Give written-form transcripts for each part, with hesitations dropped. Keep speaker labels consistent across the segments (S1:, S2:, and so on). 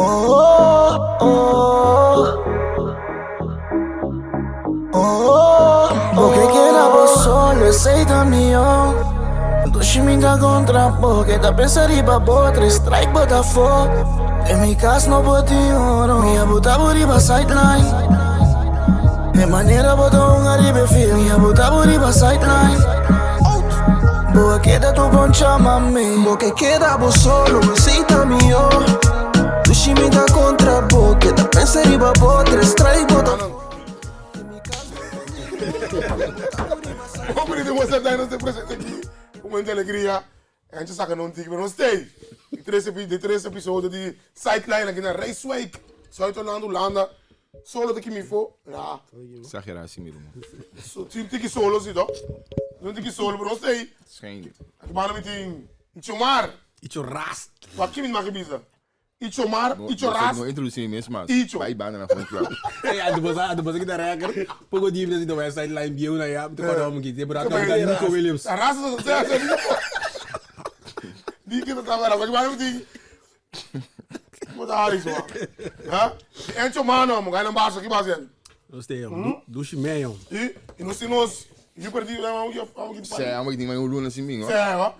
S1: Oh, oh, oh. Bo ke keda bo solo, esei ta mihó. Dushi mi ta kontra bo, ke ta pensa riba bo, tres strike bo ta fo. Den mi kas no por tin oro, mi a buta bo riba sideline. E manera bo ta hunga riba e field, mi a buta bo riba sideline. Bo a keda tur bon chama mi.
S2: Bo ke keda bo solo, esei ta mihó. Dushi mi ta kontra bo, ke ta pensa riba bo, tres strike bo ta fo.
S3: Bon bini di Whatsapp Dai nos ta presente aki ku mucha alegria. Ancha saka non tiki pero nos stay. Di tres epi di tres episodio di Sideline aki na Rijswijk, Zuid-Holland, Hulanda. Solo ta kimi fo. Ya.
S4: Exagera si mi ruman.
S3: So tin tiki solo si to. Tin tiki solo pero nos stay.
S4: Schijnlijk.
S3: Aki banda mi tin Ichomar.
S5: Icho rast.
S3: Wak kimi mi maki bisa? Ichomar, Icho rast.
S4: No introduci mi mes mas.
S3: Icho.
S4: Bai banda na front club.
S5: Ey, anto bo sa, anto bo sa kita record. Poco di mi ta sinta West Side Line bieu na ya. Mi ta corda homo ki. Tempo rato mi ta Nico Williams.
S3: Rast sa sa sa. Nico ta taba rast. Aki banda mi tin. Bo ta hari so. Ha? Encho mano, mo gana baso ki base.
S5: Nos te, dushi meio.
S3: E e nos nos you perdi vamos que vamos que
S4: Sè, amo ki tin un luna sin bin,
S3: Sè, ha?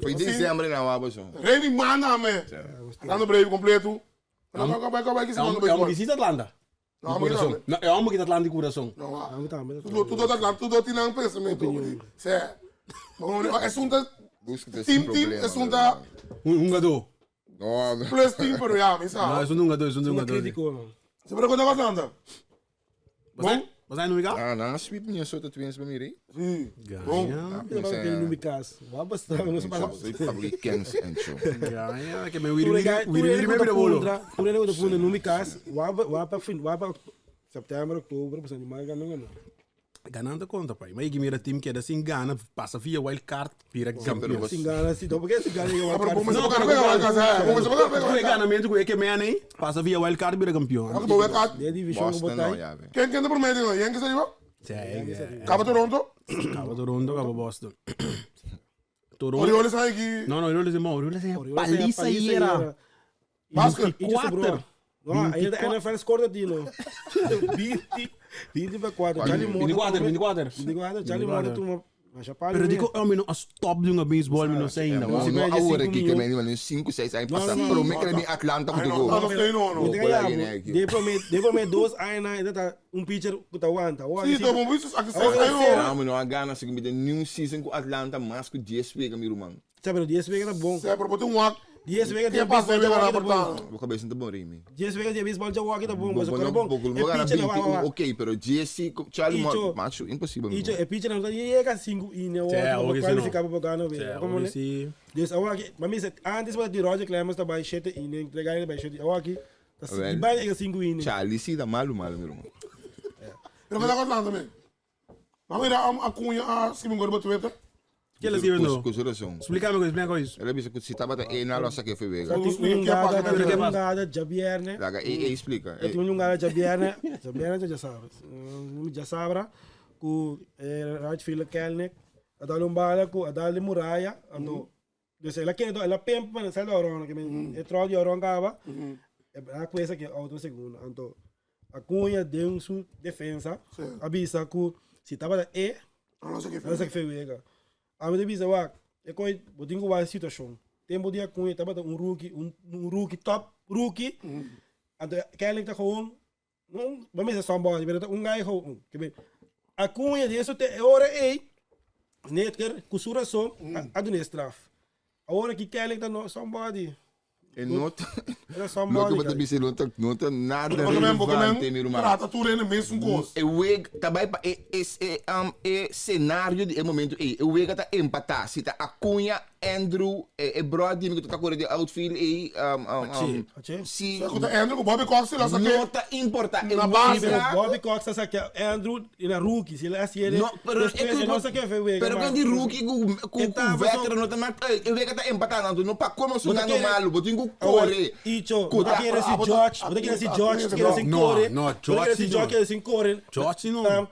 S4: Foi december na waba so.
S3: Remy manda me. Dando breve completo. No, no, no, no,
S5: É um que existe Atlanta.
S3: No, amo
S5: Coração. Não, é um que Atlanta de coração.
S3: No, tu tu do Atlanta, tu do tinang pensamento. Sè. Maar es un team team, es un ta
S5: Un hungador.
S4: No,
S3: plus team pero ya, mi sa.
S5: No, es un hungador, es un hungador.
S6: Crítico, man.
S3: Se pero conta Atlanta. Bom?
S5: Wat zijn nu
S4: Ah, na sweep ni so ta twins ba miri.
S3: Si. Bom.
S6: Eu tava tendo nome casa. Vai bastar, não se passa.
S4: Soy Kens en show.
S5: Ja, ja, ik heb mijn wiri wiri wiri wiri mee de bolo.
S6: Toen ik de funda nome casa, vai vai para fim, vai para setembro, outubro, para animal ganhando não.
S5: Ganando conta, pai. Maar ik mira team que da sin gana, passa via wild card, vira campeão.
S6: Se engana, se então porque se engana eu
S3: Ah, pero
S6: vou
S3: bom, mas eu quero pegar lá casa. Bom, mas eu quero pegar
S5: Ku ganamento ku eke mea nei, passa via wild card vira campeão.
S3: Ako bo weka.
S6: De divisão que
S4: Boston no,
S6: botar.
S4: ya ve.
S3: Quem quem tá promedio no? Yankees arriba?
S5: Sim,
S3: Cabo Toronto?
S5: Cabo Toronto, Cabo Boston. Toronto.
S3: Orioles aí que
S5: No, no, Orioles é mau. Orioles é paliza e era.
S3: Basket.
S5: 24.
S6: Não, aí a NFL score de no. 20 20 para 4. Charlie Moore.
S5: 24, 24.
S6: 24, Charlie Moore tu uma chapalha.
S5: Pero digo, eu não stop de uma baseball, me não sei ainda.
S4: No, no, ahora que que me ni 5 6 años pasa, pero me creo Atlanta
S3: Ai,
S4: ku
S3: no,
S4: go.
S3: no, no, no, no.
S6: Depois me dois anos ainda um pitcher que tá aguanta.
S3: Si, tô bom, isso aqui sai aí.
S4: Ah, no gana se que me new season ku Atlanta mas ku 10 weken mi ruman.
S6: Sabe, 10 weken tá bom.
S3: Sai, pero botou um ak.
S6: 10 weken
S3: Quem passa aí vai lá
S4: Bo cabeça tá bom rimi.
S6: 10 weken de baseball já walk tá bom, mas o
S4: Bo
S6: cara
S4: no
S6: bom.
S4: bo
S6: É
S4: bo gana
S6: pitcher não
S4: 21
S6: vai.
S4: ok, pero 10 Charlie
S6: Icho.
S4: Moore, macho, impossível.
S6: Icho, é pitcher não tá chega 5 e não
S5: É,
S6: vai
S5: o que
S6: qualificar para ganhar, velho. Como né?
S5: Sim.
S6: Dus awak aqui, mas me antes para de Roger Clemens tá by 7 inning, entregar ele by 7. Awak aqui, tá
S4: Velho.
S6: by 5 inning.
S4: Charlie sim tá malo malo mi ruman.
S3: Pero vai lá Atlanta também. Mas mira a Cunha a Simon Gorba Twitter.
S5: Que ele escreveu no?
S4: Ku razão.
S5: Explica-me coisa, explica coisa.
S4: Ela bisa ku si tabata e na losa que foi vega.
S6: Tem um gada, tem um gada Javier, né?
S4: Laga e e explica.
S6: Tem um gada Javier, né? Javier já sabe. Já sabe, ku right fielder Kelnick, adal um bala ku adal Muraya, ando. Dus ela quer, ela pempa, mas sai da orona que me entrou de orona cava. A coisa que auto segundo, anto. A Cunha deu sua defesa, avisa que se tava e
S3: Não sei o que
S6: Essa que foi wega. A mim bisa wa, é coi, botinho uma situação. Tempo dia Cunha tava um rookie, um rookie top rookie. Anto Kelly tá gewoon, não, vamos dizer somebody, mas um guy gewoon, que bem. A Cunha disso te hora ei, netker kusura som, a do straf. A hora que Kelly tá no somebody.
S4: E not
S6: Era
S4: Não
S6: somebody.
S4: que bota bisa não tá não tá nada
S3: Porque mesmo, porque
S4: relevante mi
S3: mesmo,
S4: ruman.
S3: trata tudo no mesmo coisa.
S4: E weg também pa e e e um e cenário de e momento e e weg tá empatar se tá Acunha Andrew e e Brody mi que tá correndo de outfield e um um um
S6: Pache.
S4: si
S3: Só que Andrew com Bobby Cox, lá só
S4: não
S3: que
S4: tá importa e
S3: Na base.
S4: wega-
S6: Bobby Cox essa aqui, Andrew, ele é rookie, se ele é assim, ele
S4: No, pero
S6: después,
S4: é que
S6: ele não sabe que foi wega.
S4: Pero quando rookie com com
S6: Ele
S4: com
S6: tava
S4: veteran não tá na e weg tá empatando não pa como
S6: Bota
S4: sonando
S6: querer-
S4: malo botinho corre
S6: Icho,
S4: Kuta.
S6: bota querer esse George, bota querer esse George, querer esse
S5: No,
S6: Corey.
S5: no,
S6: Bota querer esse
S5: George
S6: George,
S5: não.
S6: querer esse Corey.
S5: George não.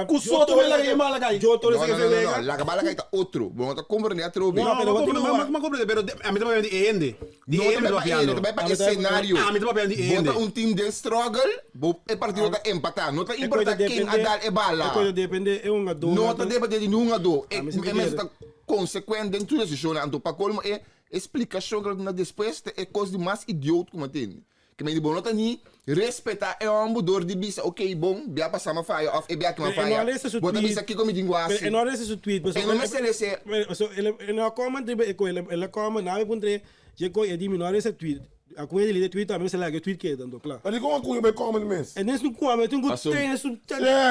S5: Ku Soto me laga e bala kai.
S6: Joe Torre
S4: No,
S6: sa
S4: no,
S6: ke
S4: no, no,
S6: wega.
S4: no. Laga bala kai ta otro. Bo no ta comprende atrobe.
S6: No, pero
S5: Ma
S6: wat
S5: ma ma comprende, pero ami ta papia di e hende. Di
S4: No
S5: e
S4: ta
S5: hende
S4: bai pa
S5: mi ta
S4: e, ta bai pa
S6: Ami
S4: e
S6: ta-
S4: scenario.
S5: Ami ta papia di e
S4: Bo
S5: hende.
S4: ta un team den struggle, bo e partido ta empatá. No ta
S6: E
S4: importá
S6: coisa
S4: ken a
S6: depende-
S4: dal e bala.
S6: E coisa depende e un gadó.
S4: No ta depende di ningun gadó. E
S6: Ami si
S4: e
S6: te
S4: mester
S6: kere.
S4: ta consequent den tur decisionnan. Anto pa colmo e explicacion ku el a duna despues ta e cos di mas idioot ku mi a tende. Ke men di bo no ta ni respetá e hòmber dor di bisa ok bon bia pasá mi a faya òf e bia aki mi a
S6: Pero e no
S4: faya.
S6: a lesa su
S4: Bo ta
S6: tweet.
S4: bisa kiko mi tin ku
S6: Pero
S4: hasi.
S6: e no a lesa su tweet.
S4: E no mester lesa.
S6: So, e no a comment riba e koe. El a comment, nawe puntr'é, dje koe e di mi no a lesa e tweet. A kuña delete e tweet tambe, mester laga e tweet keda anto, kla.
S3: Pero dikon a kuña bai comment mes?
S6: E nes no kuame, tin ku
S4: Paso-
S6: train su
S3: Sí,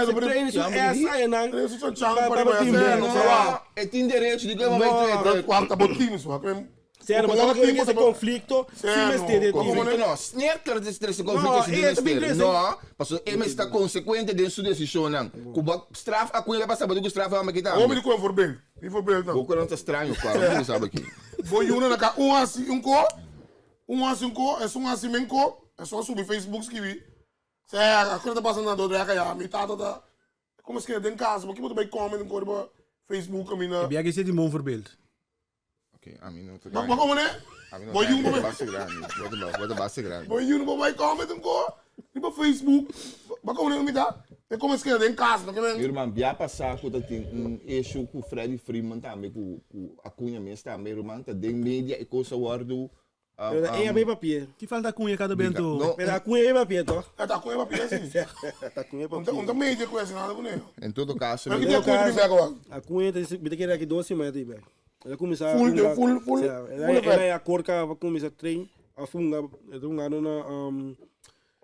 S6: su train su
S4: Ja, maar
S6: ass ayanan.
S3: Train su chanchan
S6: Pa-
S3: pa
S6: pa
S3: riba
S6: team
S3: ya,
S6: bek.
S3: no.
S4: No, e tin derecho di kue
S6: No.
S4: bai Twitter.
S3: Wak ta bo team so.
S6: Sero, maar dat is een conflicto. Si mester de team.
S4: Conflicto no. Sneer is er een conflicto
S6: No,
S4: si
S6: eh,
S4: mester.
S6: het
S4: No, paso e mester ta consequente den su decisionnan. Ku bo straf a kuña pasa, bo tin ku straf a kita.
S3: Homem de com voorbeeld. Die voorbeeld
S4: Bo
S3: dan.
S4: koran ta straño kwa, bo sabe aki.
S3: Bo yuna na ka um assim um ko, um assim um ko, é um assim men ko, é só subir Facebook escrevi. Se a coisa tá passando na dor ya, mi tata tá. Como se den casa, porque botar bem comment ko riba Facebook a mina.
S5: Bia que zit een bom voorbeeld.
S4: Ok, a mi no ta.
S3: Maar maar como né?
S4: A mi no
S3: Bo
S4: ta.
S3: yuna
S4: Basta grande. Bota bota basta grande.
S3: Bo yuna bo vai comment um ko, riba Facebook. Maar como né mi tá? É como se den casa, não
S4: Meu
S3: que
S4: irmão, bia passar ku ta tin un issue ku Freddie Freeman tambe ku ku Acuña mes tambe, irmão, ta den media e cosa wordo.
S6: Pero e a papier.
S5: Que falta cunha cada bento.
S4: No,
S6: Pero a cunha é papier, toch?
S3: É tá com ela assim.
S6: Tá cunha é
S3: Não tem não
S6: papier.
S3: tem media com esse nada com ele.
S4: em todo caso,
S3: Mas que
S4: mi-
S3: tem cunha de pega lá.
S6: A cunha tem me quer aqui 12 semanas aí, velho. Ela começa
S3: Full,
S6: a
S3: full, full,
S6: Ela
S3: full effect.
S6: ela é a corca vai começar trein, a funga, é um ano na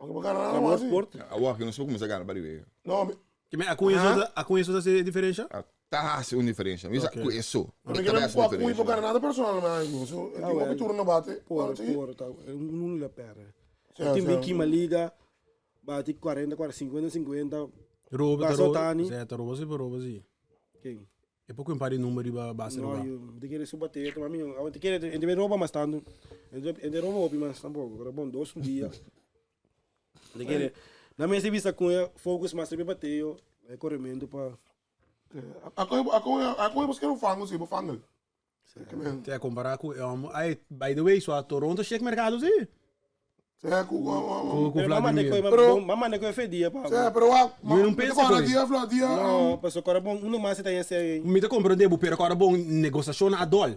S3: Ok, bacana,
S6: na
S3: não, assim.
S6: Northport.
S4: Ah, que não sei como se gana, by the way.
S3: Não, me
S5: Que me a cunha só a cunha só se diferença?
S4: Ah, tá hace una diferencia. Misa,
S5: Ok.
S4: ku eso.
S3: não
S4: Tá
S3: quero
S4: hace
S3: com
S4: una
S3: a cunha
S4: diferencia.
S3: para nada personal, mas eu
S6: Ah,
S3: tenho
S6: well.
S3: que turno bate.
S6: Porra, porra, tá. Um la pera.
S3: Sim,
S6: Tem
S3: sim.
S6: bem que uma liga bate 40, 40, 50, 50.
S5: Roba,
S6: Basta
S5: roba.
S6: Tani.
S5: Zé, roba, sim, roba, sim.
S6: Quem?
S5: E pouco impari número ba base
S6: No,
S5: roba.
S6: eu te quero subater, mas minha, eu te quero, eu te rouba mais tanto. Eu te rouba opi mais tampouco, pero bom, dois um dia. Te quero. Na minha vista cunha, focus mais sempre bateu, é corrimento para
S3: A cunha, a cunha, a cunha você quer um fango, sim, fango.
S5: Te a comparar com ai by the way, só a Toronto check mercado sim.
S3: É, com
S5: Com com
S6: Pero mamãe
S5: Vladimir.
S6: de
S3: Pero-
S6: mamãe de fedia, pá.
S3: É, pero a
S5: Eu não penso
S3: agora
S5: com
S3: dia, Flá, dia.
S6: No, passou agora bom, um mais tá em série.
S5: Me te compreender, pero agora bom negociação a dol.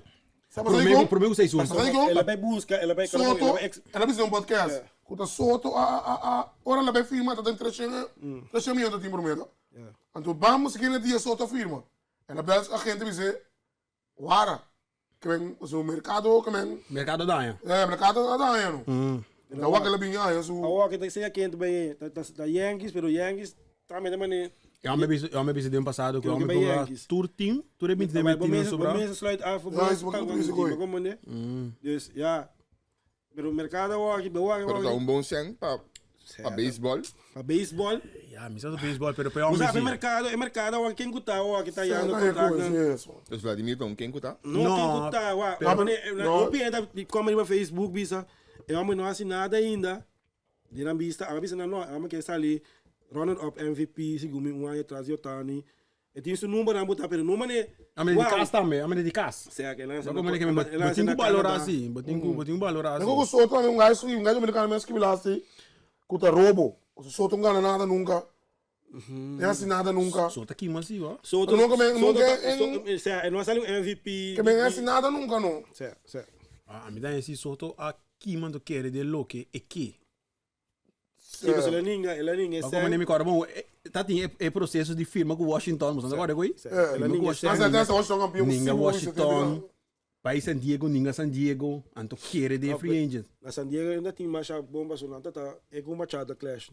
S3: Sabe
S5: Primeiro,
S3: como?
S5: primeiro vocês um.
S3: Sabe como?
S6: Ela vai busca, ela vai
S3: Soto,
S6: ela vai ex
S3: ela precisa de um podcast. Kuta Soto, a ora ela vai firma, tá tem 300, 300 milhões de time prometo. Então vamos que dia Soto firma. Ela bel a gente diz, "Wara, que vem o mercado que vem,
S5: Mercado danha.
S3: é, mercado da ano. Então o que ela vinha, eu
S6: A
S3: sou
S6: hora que seja quente bem, da Yankees, pero Yankees também também.
S5: Eu me vi, eu me vi de passado que
S6: Eu
S5: eu
S6: que
S5: me
S6: bij
S5: ponga
S6: Yankees.
S5: tour team, tour bem de
S6: Maar
S5: team
S6: mensen,
S5: sobra.
S6: mensen sluit af voor
S3: Ja, is wat ik doe, is
S6: como né? Dus ja, pero mercado aqui, boa
S4: Pero tá um bom sen pa pa baseball.
S6: Pa baseball.
S5: Ja, me sabe baseball, pero pero
S6: Mas
S5: homem
S6: sabe
S5: sim.
S6: mercado, é mercado aqui quem custa, aqui tá yando contrato.
S4: Dus Vladimir tá um quem tá?
S6: No,
S5: No,
S6: quem custa, wa.
S3: pero-
S6: Eu penso como no Facebook bisa, eu não assim nada ainda. De na vista, a vista não, a que salir runner up MVP, segundo um ano atrás Otani. E tem seu número na botar, pero número né.
S5: A me de casa também, a me de casa.
S6: Será que lança?
S5: Só como é que me botin com valor assim, botin com botin com valor
S3: Eu
S5: assim.
S3: com Soto, um gajo, um gajo americano mesmo que lá assim, kuta roubo. O Soto não ganha nada nunca. Não assim nada nunca.
S5: Só tá aqui, mas sim, ó.
S6: Soto,
S3: Nunca me-
S6: Soto,
S3: nunca
S6: Soto, sea, no sale un MVP.
S3: Que me assim nada nunca não.
S6: Sea, sea.
S5: Ah, a me dá esse solto aqui mando querer de lo que é que.
S6: Sí, pero ela ninga, ela ninga,
S5: Mas como nem me corda, bom, tá tem é processo de firma com Washington, mas agora coi.
S6: É, ela ninga,
S3: Mas até essa Washington campeão.
S5: Ninga Washington, País San Diego, ninga San Diego, anto querer de free agent.
S6: Na San Diego ainda tem mais bomba sonanta, tá, é com Machado Clash.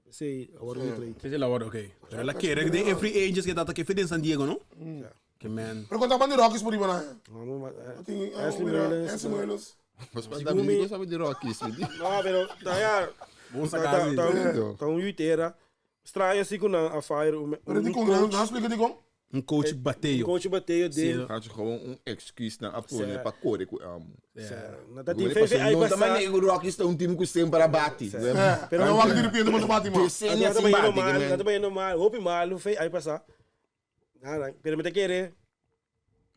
S6: Sei, agora o trade.
S5: Seja lá, ok. Pero ela querer de free agents que tá que fez em San Diego, não? Que man.
S3: Pero quando tava de Rockies por aí, né?
S6: Vamos,
S3: Tem
S6: Ashley Merlins.
S3: Ashley Merlins.
S4: Mas pa David, não sabe de Rockies.
S6: No, pero tá já.
S5: Bom
S6: Tá,
S5: sacar
S6: tá,
S5: assim.
S6: tá, tá um yuitera. Estranho assim com a Fire.
S3: Pero di com, não explica di com.
S5: Un coach bateo.
S6: Un coach bateo den.
S4: Haci gewoon un excuus nan a pone pa core cu amo.
S6: Na ta tin fe fe ai
S4: No ta
S6: pasa.
S4: manera cu Rockies ta un team cu semper a bati.
S3: Pero no wak di repente bo ta bati mas.
S4: Decennias
S6: Na ta
S4: sin
S6: bayendo
S4: bati.
S6: mal, na ta bayendo mal, hopi malu fe ai pasa. Nada, pero mi ta kere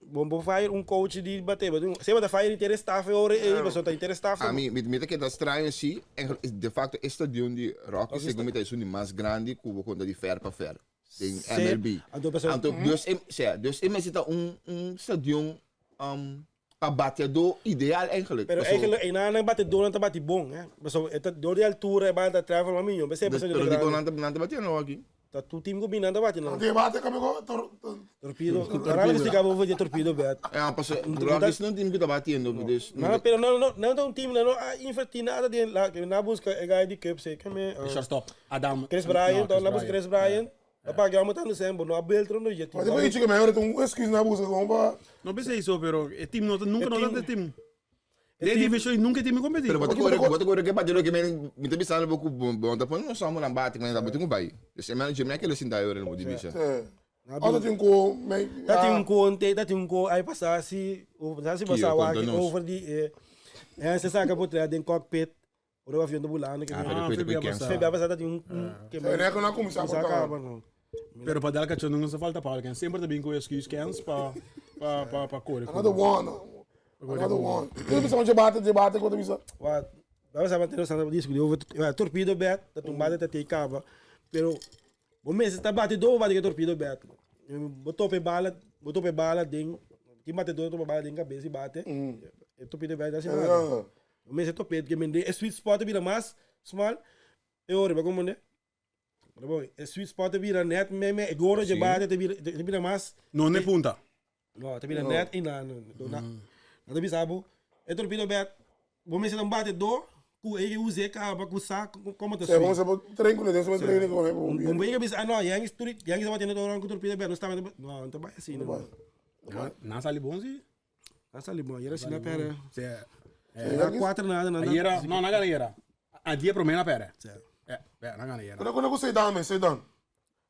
S6: bon bo fire un coach di bate, bo tin se bo ta fire inter staff e ora ei, pasobra ta inter staff.
S4: Ami mi ta keda straño si, de facto e stadion di Rockies segun mi ta esun di mas grandi cu bo conta di ver pa ver. Den MLB.
S6: Anto pasobra.
S4: Anto dus e, sea, dus e mester ta un un stadion um pa bateadó ideal eigenlijk.
S6: Pero
S4: Paso-
S6: eigenlijk einan nan bateadónan ta bati bon, hè. Pasobra e ta dor di altura e bala ta travel mas miño. P'esei
S4: Dus,
S6: pasobra
S4: pero
S6: ta
S4: dikon
S6: grandi.
S4: nan ta nan ta bateando aki?
S6: Ta tur team ku bini nan ta bati nan.
S3: Anto e bate kami ko tor
S6: Torpedo. Ahora mi ta splika bo over di e torpedo bat.
S4: Ja, pasobra Rockies no un team ku ta batiendo, dus.
S6: No, pero nan no nan ta un team nan no a inverti nada den la nan a buska e guy di Cubs ei keme
S5: Shortstop Adam.
S6: Chris Bryant, nan a buska Chris Bryant. A paga amo tanto sembo, no a beltro no jet.
S3: Ma tipo ichi ke mehor ta un excuse na buska como pa.
S5: No pensei so, pero e team no ta nunca
S6: E
S5: no
S6: team-
S5: ta team. Den division nunca e team competi.
S4: Pero bo ta kore bo ta kore ke bate loke men mi ta bisando bo ku bo bo ta pone nos amo nan bate men ta bo tin ku bai. Dus e manager mi a kere sinta ahora no bo di bisa.
S3: Ota tin ku me
S6: Ta tin un conte, ta tin un ko ai pasa si, o sa si
S4: Kio
S6: pasa
S4: konta
S6: wak
S4: nos.
S6: over di e en se saca por den cockpit. Ora o avion ta bulando ke
S4: Ah,
S5: Ah,
S4: pero
S5: fui
S4: cuida
S5: bia
S4: cu
S5: pasá.
S6: Fe bia pasá ta tin un un ke
S3: E reko na kuminsá
S6: kuminsá
S3: por
S6: kaba no.
S5: Pero pa dal kachó nunca sa falta pa alken. Semper ta bin ku excuse kens pa pa pa pa kore ku.
S3: Another one. Another one. Tur bisa dje bate dje bate ku ta bisa.
S6: Wa bia pasá mantene nos tabata diskutí over torpedo bat ta tumba ta tei kaba pero bo mester ta bati dor bo bati ku e torpedo bat. Bo topa e bala bo topa e bala den tin batedor ta topa bala den kabes i bate e torpedo bat ta hasi nada. Bo mester topet ke mende e sweet spot a bira mas smal e ora bo komprende? Ora bon e sweet spot a bira net me me e goro dje bate ta bira ta bira mas
S5: No ne punta.
S6: No ta bira net einan no na nan ta bisa bo e torpedo bet bo mester ta bate do ku e use kaba ku sa komo ta
S3: Se
S6: swing.
S3: bo train ku ne den se train ku ne bo
S6: Bo bo yega bisa ah no yangi sturi yangi ta batiendo ku torpedo bet no sta no no ta bai asina no.
S5: Nan sali bon si.
S6: A sali bon, ayera si na pere.
S5: Sí.
S6: Na cuatro nada, nada.
S5: Ayera, no, na gana ayera. A dia prome na pere.
S6: Sí.
S5: Eh, eh, na gana ayera.
S3: Pero con ku Sedan, men, Sedan.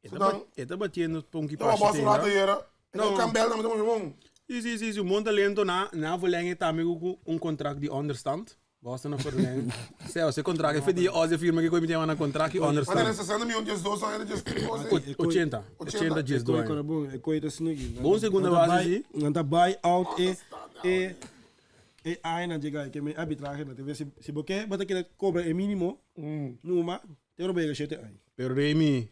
S3: Sedan.
S5: E ta batiendo ponki
S3: pa
S5: pa
S3: shi tena. Ayera. No. Campbell na me bon.
S5: Si, si, si, si, un bon talento na na verlenging tambe ku un contract di onderstand. Boston na verlenging. Se, se contract, e di Ozzy firma que coi mi na contract di
S3: Maar
S5: onderstand.
S3: 60 miljoen just dos aña, just
S5: 80, 80 just
S6: Koi
S5: dos.
S6: kora bon, e koi ta snugi.
S5: Bon segunda base, si.
S6: Nan ta buy out e e e ai na jega ke me arbitraje na TV si si bo ke bo ta kere cobra e minimo numa te ora bo yega shete ai.
S5: Pero Remy.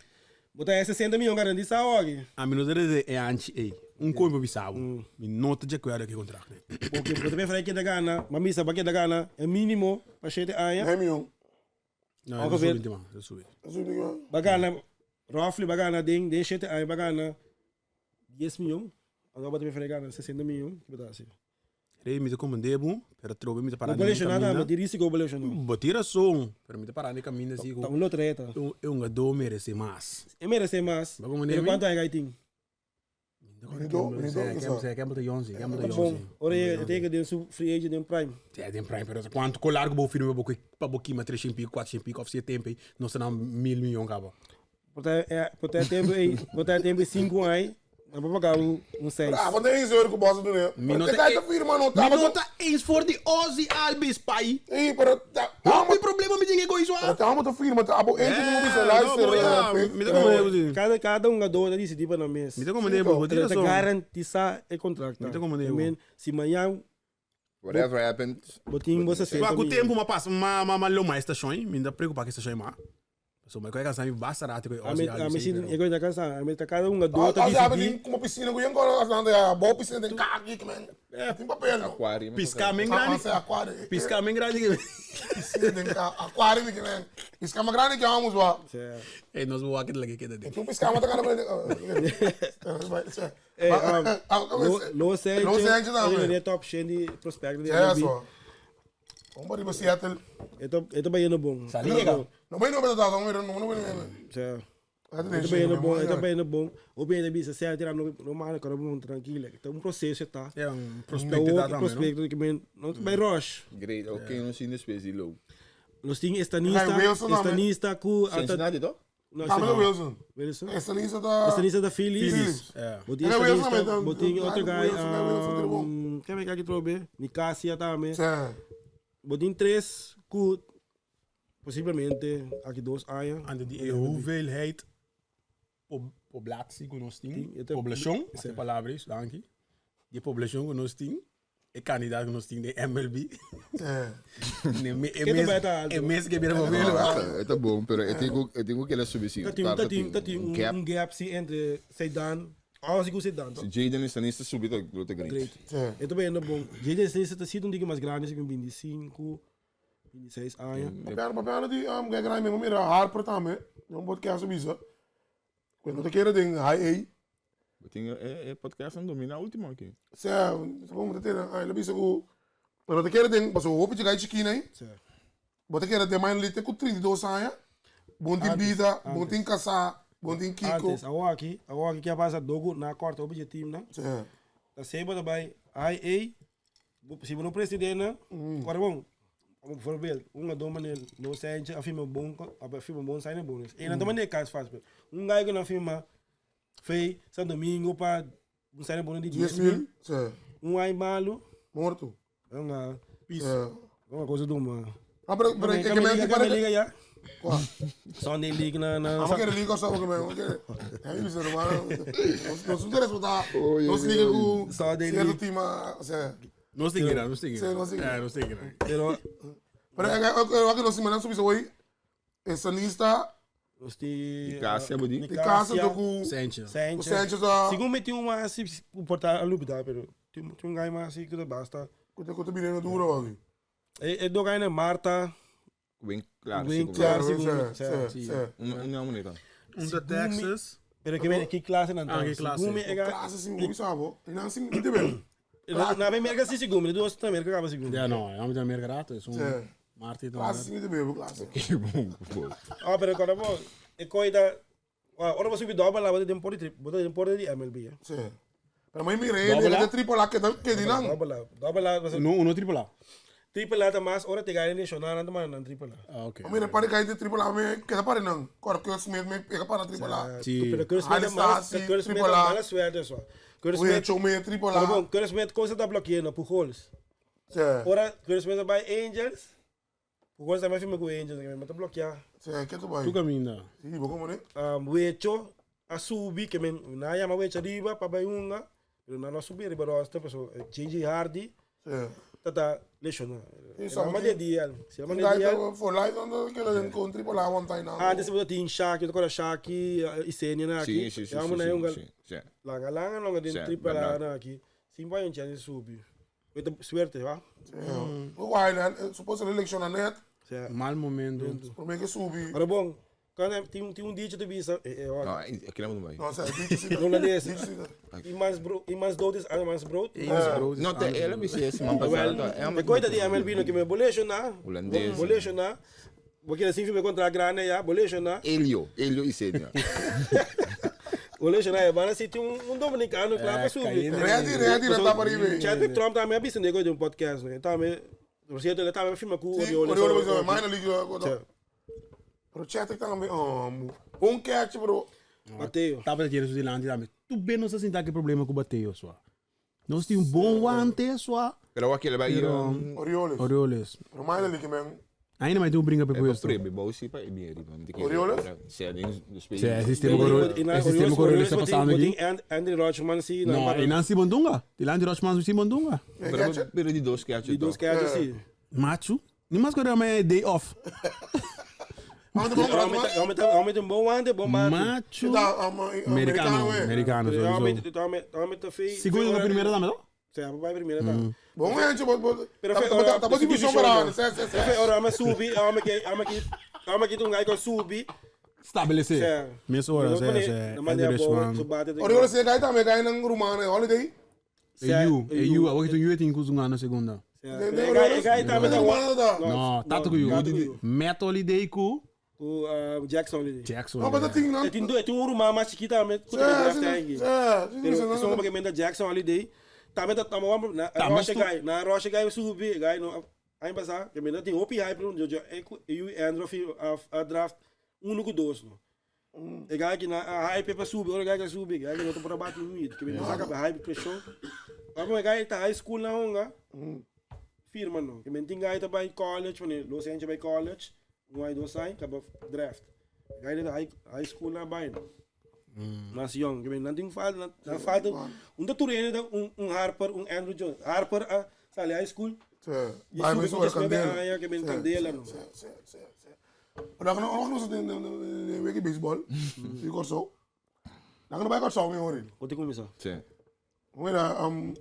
S6: Bo ta e 60 miljoen garantisa awor.
S5: A mi no ta desde e anchi ei. Un koi bo bisa bo. Mi no ta di akuerdo ku e kontrakt ei.
S6: Oke, bo ta prefera keda gana, ma misa bo keda gana e minimo pa shete aña.
S3: Nine miljoen.
S5: No, e ta subi inti man, e ta subi.
S3: Ta subi man.
S6: Bo gana, roughly bo gana den den shete aña bo gana dies miljoen. Anto bo ta prefera gana 60 miljoen, ki bo ta hasi?
S5: Rei, mi ta komprendé bo, pero atrobe mi ta pará
S6: Bo
S5: den
S6: lesionado,
S5: kaminda.
S6: bo tin risiko bo lesionado.
S5: Bo tin rason, pero mi ta pará den kaminda si ku
S6: Ta un loteria ta.
S5: e hungadó meresé mas.
S6: E meresé mas,
S5: Bo komprendé
S6: pero
S5: mi?
S6: kuantu aña kai tin?
S3: Benito, Benito,
S5: Kemp,
S3: kisa.
S5: Kemp, Kemp ta yonsi, Kemp ta
S6: Ta bon,
S5: yonsi.
S6: ora e ta yega den su free agent den prime.
S5: Sí, den prime, pero kuantu ko largu bo firma pa bo kima tres shen pico, kuatro shen pico, of si e tempo ei, nos ta na mil miyon kaba.
S6: Por ta e por ta e tempo ei, por ta e tempo ei sinku aña, nan por paga bo un seis.
S3: Ah, bo ta eens hoor ku Boston dune.
S5: Mi no
S3: Te
S5: ta
S3: kai ta firma no
S5: Mi
S3: ta.
S5: no ta eens voor di Ozzie Albies, pai.
S3: Ei, pero ta.
S5: Hopi problema mi tin e koiso
S3: Pero
S5: a.
S3: ta amo ta firma ta abo eentje ku bisa
S5: Eh, no,
S3: luister.
S5: bo, ja, mi ta komende bo si.
S6: Kada kada hungador ta disidí pa nan mes.
S5: Mi ta komende bo, bo tin
S6: Pero ta
S5: rason.
S6: garantisá e kontrakt.
S5: Mi ta komende
S6: I
S5: bo.
S6: mean, si mañan
S4: Whatever happened.
S6: bo tin bo 60
S5: Kwa ku
S6: miljoen.
S5: tempu ma pasa ma ma ma loma e stashon, mi no ta preokupa ku e stashon ma. So mi koe kansa mi basta rato koe
S6: Ami
S5: Ozzy
S6: ami
S5: Albies
S6: si
S5: ei, pero.
S6: e koe ta kansa, ami ta kada hungador ta
S3: Als hebben
S6: disidí.
S3: die como piscina ku yengo as nan ya bo piscina den kaki man. Tin papel no.
S4: Aquarium.
S5: Pisca men
S3: Ah,
S5: grandi.
S3: ah, aquário.
S5: Pisca men grandi ke.
S3: Piscina den ka aquário que man. Pisca ma grandi que vamos wa.
S5: Ey nos bo wak lage keda den.
S3: Tu pisca ma ta kana.
S6: Ey, um, Lo Sanchez,
S3: Lo Sanchez
S6: ele
S3: tambe.
S6: é top 100 de prospecto de
S3: É
S6: MLB.
S3: só. Vamos para Seattle.
S6: E to bayendo bom.
S5: Sali llega.
S3: No me no me da no me no no me.
S6: Sea, e ta bayendo bom, e ta bayendo bom. O bem de bisa se tira no no mano cara bom tranquilo. Tá um processo tá.
S5: É um
S6: Tá
S5: prospecto tá
S6: outro
S5: também, no?
S6: prospecto que men não vai rush.
S4: Great. Ok, no sin después di low.
S6: Nos tin estanista,
S3: Wilson também.
S6: estanista ku
S4: Cincinnati, toch?
S6: No,
S3: Tambe Wilson.
S6: Wilson.
S3: Estanista ta.
S6: Estanista ta Phillies.
S3: Phillies.
S5: Ja.
S6: Bo tin
S3: Era Wilson
S6: Estanista,
S3: tambe,
S6: bo tin otro guy,
S3: Wilson, Wilson, Wilson,
S6: um, ken me aki trobe? Nicasia tambe.
S3: Sí.
S6: Bo tin tres ku posiblemente aki dos aña.
S5: Ante di e hoeveelheid poblatie ku nos tin,
S6: Tin, e
S5: poblacion, as e palabra is, danki. Di e poblacion ku nos tin, e kandidaat ku nos tin den MLB. Ne me, e
S6: Ke
S5: mes,
S6: ta alto?
S5: e mes ke bira pa
S4: Ah, e ta bon, pero e tin ku e tin ku keda subi si.
S6: Ta tin, ta tin, ta tin un gap, un gap si entre Zidane, awa si ku Zidane to.
S4: Si Jadon Estanista subi ta lo ta great.
S6: Great. E ta bayendo bon. Jadon Estanista ta sido un tiki mas grandi, si ku 25, 26 aña.
S3: Papiando, papiando di um, Greg Ryan, mi mira Harper tambe, den un podcast a bisa, ku e no ta kere den high A.
S4: Bo tin e, e podcast nan domina ultimo aki.
S3: Sea, como ta tene, el a bisa ku e no ta kere den, pasobra hopi chikai chikina ei, bo ta kere den minor league te ku 32 aña, bo no tin bida, bo no tin kasá, bo no tin kiko.
S6: Antes, awor aki, awor aki ke a pasa dogu na korta hopi dje team nan. Ta sei bo ta bai high A, Si bo no presidente nan, ora bon, bijvoorbeeld, un a manera no Sanchez a firma bon, a firma bon signing bonus. E nan ta manera cas fast, pero un guy ku nan firma fei Santo Domingo pa un signing bonus di 10 mil,
S3: Sí.
S6: un ay malo,
S3: Morto.
S6: un
S3: Sí.
S6: una cosa duma.
S3: Ah, pero, pero, es que me
S6: Liga,
S3: parece-
S6: liga ya.
S3: Cuál?
S6: Sunday League na na.
S3: Vamos querer liga só porque me querer. Aí você não vai. Nós não queremos botar.
S4: Oye,
S3: Nós liga com
S6: Sunday
S3: certo
S6: League.
S3: time, o sea.
S5: Nos tin kira, nos tin kira.
S3: Sí, nos tin kira.
S5: Ja, nos tin kira.
S6: Pero
S3: Pero é que eu que nós semana subir hoje. Estanista
S6: nos tin
S4: Nicasia, bo di?
S3: de casa do com
S5: Sanchez.
S3: o
S6: Sanchez.
S3: Sanchez a
S6: Segundo me tem uma assim, o portal a lubida, pero tem tem um guy mais assim que basta.
S3: com o que tá duro aqui.
S6: E e do guy na Marta,
S4: Bem claro.
S6: Bem
S4: si,
S6: claro.
S3: Sí,
S6: segundo,
S3: sí,
S6: sí.
S3: sí.
S4: Un un moneda.
S5: Um da Texas.
S6: Pero que que classe não
S5: Ah, que classe.
S6: Segundo me
S3: Classe assim, como sabe? E não assim, não tem
S6: Na América sim segundo, duas na América acaba segundo.
S5: Ja, no, ja, met Amerika raad. Dus
S3: Sí.
S5: Martin
S3: Classe assim, não tem classe.
S4: Que bom, bom.
S6: Ah, pero quando vou, e coida, ora você subir dobra lá, bota tem trip, bota tem porta de MLB.
S3: Sí. Pero mãe mire, ele é triple A que que di não.
S6: Dobra lá, dobra lá, você
S5: No, uno triple A.
S6: triple A tá mais, ora te ganha nacional, não tá mais triple A.
S5: Ah, ok.
S3: Mira, para cair de triple A, me queda para não. Corre que Smith me pega para triple A.
S5: Sí.
S6: Pero Curtis Smith é mala, Curtis Smith é mala suerte só. Curtis
S3: O
S6: Smith,
S3: hecho me triple
S6: pero
S3: A.
S6: bom, Curtis Smith coisa tá bloqueando Pujols.
S3: Sí.
S6: Ora Curtis Smith vai Angels. Pujols também firma com Angels, mas tá bloquear.
S3: Sí, que tu vai?
S5: Tu caminho.
S3: Sí, vou como né?
S6: Um, Wecho a subi que men na yama Wecho arriba pa vai unga, pero na não subir riba rosta, pessoa JJ Hardy
S3: Sí.
S6: tata lesionar.
S3: Isso,
S6: Era uma de dia, se chama de
S3: Dai
S6: dia.
S3: for life não que ele com triple A one time não.
S6: Antes você tinha Shaq, eu agora Shaq e Sênia na aqui.
S4: Sim, sim, sim.
S6: Yama na
S4: Sim,
S6: unga.
S4: sim, sim.
S6: Langa langa longa de
S4: Sim,
S6: triple A
S4: verdade.
S6: na aqui. Sim vai um chance subir. With suerte, va?
S3: O Island, suposto ele lesiona net,
S6: Sim.
S5: Mal momento.
S3: por mim que subi.
S6: Ora bom, quando tem tem um dicho de bisa, eh, eh,
S4: Não, aquilo é muito bem.
S3: Não, sério,
S6: não é desse.
S3: disse.
S6: E mais bro, e mais dois, ah, mais brood.
S4: Não, tem ela me disse semana passada. É
S6: Me coita de MLB no que me bolejona.
S4: Holandês.
S6: Bolejona. Porque assim filme contra a grana ya, bolejona.
S4: Elio, Elio e Sênia.
S6: Bolejona é bana se tem um dominicano claro para subir.
S3: Ready, ready, não tá para ir.
S6: Chadwick Trump também é nego de um podcast, né? Também, por cierto, ele também filma com o
S3: Sim,
S6: Orioles.
S3: Orioles, minor league. Pero Chadwick também, um catch, bro.
S6: Mateo.
S5: Tava de su dilante também. Tu bem não se sinta que problema com o Bateo, só. Nós temos um bom guante, só.
S4: Pero aquele vai ir.
S3: Orioles.
S5: Orioles.
S3: Pero minor league, man.
S5: Ainda mais tem um brinca para
S4: É
S5: isso.
S4: para bom sim para ir
S3: Orioles?
S4: Sim,
S5: Sim, é sistema Orioles. É sistema Orioles está passando aqui.
S6: Andy Rochman sim,
S5: Não, e não Simondunga. Dilante Rochman Simondunga.
S4: Pero pero de dois catch.
S6: De dois catch sim.
S5: Macho. Nem mais que é day off.
S6: Realmente um bom guante, bom mate.
S5: Macho. Americano, americano.
S6: Realmente, realmente feio.
S5: Segundo na primeira dama, não?
S6: Sim, vai primeira dama.
S3: Bom, gente,
S6: Pero
S3: tá tá divisão para, sim, sim, sim.
S6: Ora, mas subi, ame que ame que ame que tu ngai com subi.
S5: Estabelecer. Mesmo hora, sim, sim.
S3: Orioles se cai também cai na Rumana holiday.
S5: EU, EU, agora que tu EU tem que usar na segunda.
S6: No,
S5: No, tato ku you. Met holiday ku
S6: O Jackson Holiday.
S5: Jackson.
S3: Não, mas tem não.
S6: Tem dois, tem um rumah mais chiquita, mas ku draft aí. Pero só porque menda Jackson Holiday. Também tá tá na Rocha guy, na Rocha guy subi, guy no aí passar, que menda tem hopi hype no eu eu Andrew a draft 1 com 2 no. E guy ki na a hype pa subi, ora e guy ka subi, e guy ki no ta por a bati un hit. Ke mi saka pa hype preshon. Amo e guy ta high school na honga, firma no. Ke men tin guy ta bai college, wanneer los eentje bai college, un ai dos ai, kaba draft. E guy ta high, high school na bai no. Mas young, ke men nan tin falta, nan, nan falta, un ta tur hende ta un, un Harper, un Andrew Jones. Harper a sali high school,
S3: Sí.
S6: y
S3: Bai
S6: subi
S3: mes
S6: ku
S3: ora
S6: 19
S3: candela.
S6: aña, ke men
S3: Sí,
S6: candela
S3: sí,
S6: no.
S3: sí, sí, sí, sí. Pero nan no nos den den wiki baseball di Kòrsou. Nan no bai Kòrsou mi hoor.
S6: Kote kuminsá?
S4: Sí.
S3: Mira, um,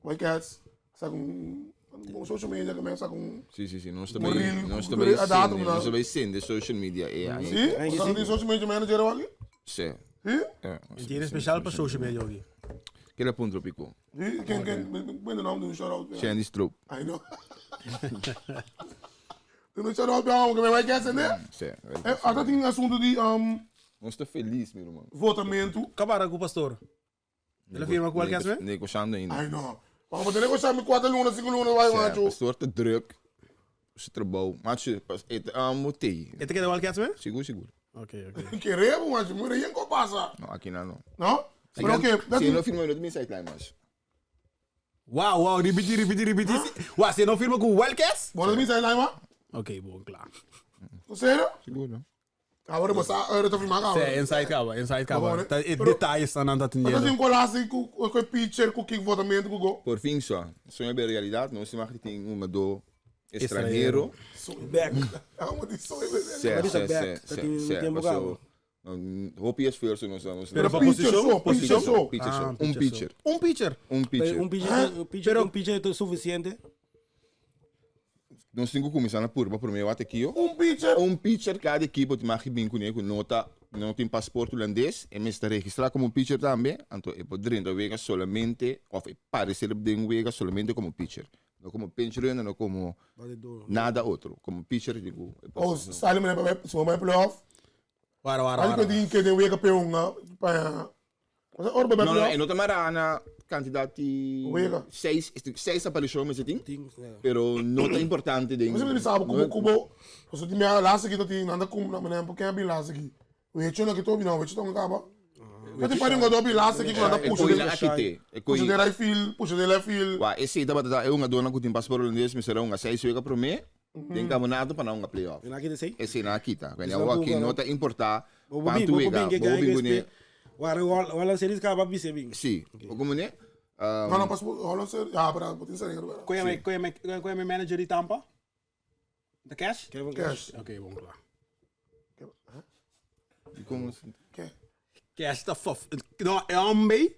S3: White Cats saka un un social media que me saka un
S4: Sí, sí, sí. Nos ta
S3: Un
S4: bai,
S3: reel,
S4: nos ta
S3: un
S4: bai
S3: reel a datum
S4: sende,
S3: na-
S4: nos ta bai sende social media e ai.
S3: Sí?
S6: Ai,
S3: Saka
S6: sí.
S3: di social media manager waki?
S4: Sí.
S3: Sí?
S4: Ja,
S5: Tiene especial pa social media hoki.
S4: Kela punto pico.
S3: Sí? Ken ken ben de naam doen shout out.
S4: Shandy Stroop.
S3: I know. Doen shout out bij que me White Cats en
S4: Sí.
S3: Eh, ata tin asunto di um
S4: Nos ta feliz, mi ruman.
S3: votamento.
S5: Kabara ku pastor. El a firma ku White Cats, me?
S4: Negociando ainda.
S3: Ai no. Vamos ter negociar mi quatro luna, cinco luna, vai,
S4: Sí,
S3: macho.
S4: pastor ta druk. Su trabou. Macho, pas, et amo te.
S5: E te keda Wild Cats, me?
S4: Sigur, sigur.
S5: Ok, ok.
S3: Queremos, macho. Mira, yen ko pasa.
S4: No, aki na no.
S3: No? Pero oké, dat
S4: Si no firma, no ta mi sideline mas.
S5: Wow, wow, ripiti, ripiti, ripiti. Wow, si no firma ku Wild Cats?
S3: Bo no ta mi sideline mas?
S5: Ok, bon, kla.
S3: Serio?
S4: Sigur, no?
S3: Ahora bo sa, ahora ta firma
S5: Sí,
S3: ahora.
S5: inside kaba, inside kaba.
S3: Bom,
S5: Ta e
S3: pero-
S5: detalles nan ta
S3: Mas assim
S5: teniendo.
S3: colasse com com pitcher, com kick votamento, com gol.
S4: Por fin so. Soño bira realidad. Nos tin mag di tin un jugador extranhero.
S6: Back.
S3: Ah, maar die soy bebé.
S4: Sí,
S6: Maar die
S4: sí,
S6: is back.
S4: sí,
S6: Dat
S4: sí,
S6: die
S4: sí.
S6: tempo
S4: Paso,
S6: gabo.
S4: hopi esfuerzo nos nos.
S5: Pero pa
S3: Pitcher
S5: posicion,
S3: so, pitcher
S5: posicion.
S3: so.
S4: Pitcher so.
S5: Ah,
S4: Un
S5: pitcher so.
S4: pitcher.
S5: Un pitcher.
S4: Un pitcher.
S6: Un pitcher, un pitcher, un pitcher ta suficiente.
S4: Nos tin ku kuminsá na purba promé wak aki yo.
S3: Un pitcher.
S4: Un pitcher kada ekipo tin mag bin kuné ku no ta no tin pasport hulandes e mester registrá komo pitcher tambe, anto e por drenta wega solamente òf e paresé den wega solamente komo pitcher. No komo pinch runner, no komo nada otro. Komo pitcher tin ku e por
S3: Oh, sali meneer bij bij bij playoff.
S5: Wara, wara,
S3: Als ik
S5: wara.
S3: denk in wega pe unga pa. Was ora bij
S4: No, no, e
S3: playoff.
S4: no ta mará na kantidat di
S3: Wega.
S4: seis, seis aparishon mester tin.
S6: Tin, ja.
S4: Pero no ta importante den.
S3: Você me sabe como como você tem minha laatste keer dat hij naar de kom naar meneer porque é laatste keer. Weet je nog que não, weet je toch acaba. Dat die pari ngodo bi laatste keer quando
S4: E
S3: puxa
S4: koi
S3: de
S4: na akite. E koi.
S3: puxa de right field, puxa de left field.
S4: Wa, esei tabata ta e hungadornan ku tin paspoort holandes mester a hunga seis wega promé den kampionato pa nan hunga playoff.
S6: E nan a kita esei?
S4: Esei nan a kita. Wene
S6: Esnan
S4: awor aki
S6: ku
S4: no ta importá
S6: Bo bo bin,
S4: kuantu
S6: bo bo
S4: wega
S6: bin ke
S4: bo
S6: guy
S4: bin
S6: ku
S4: kuné.
S6: espe. Wara Holland Series kaba bisa bin.
S4: Sí. Bo komo ne?
S3: No, no, paspoort Holland Series. Ja, pero bo tin serie pero.
S5: Kon je kon je kon je manager di Tampa? De cash?
S6: Kevin Cash.
S3: Cash.
S5: Oké, bon, klaar.
S4: Kon
S3: Oké.
S5: Cash ta fof. No, e homem,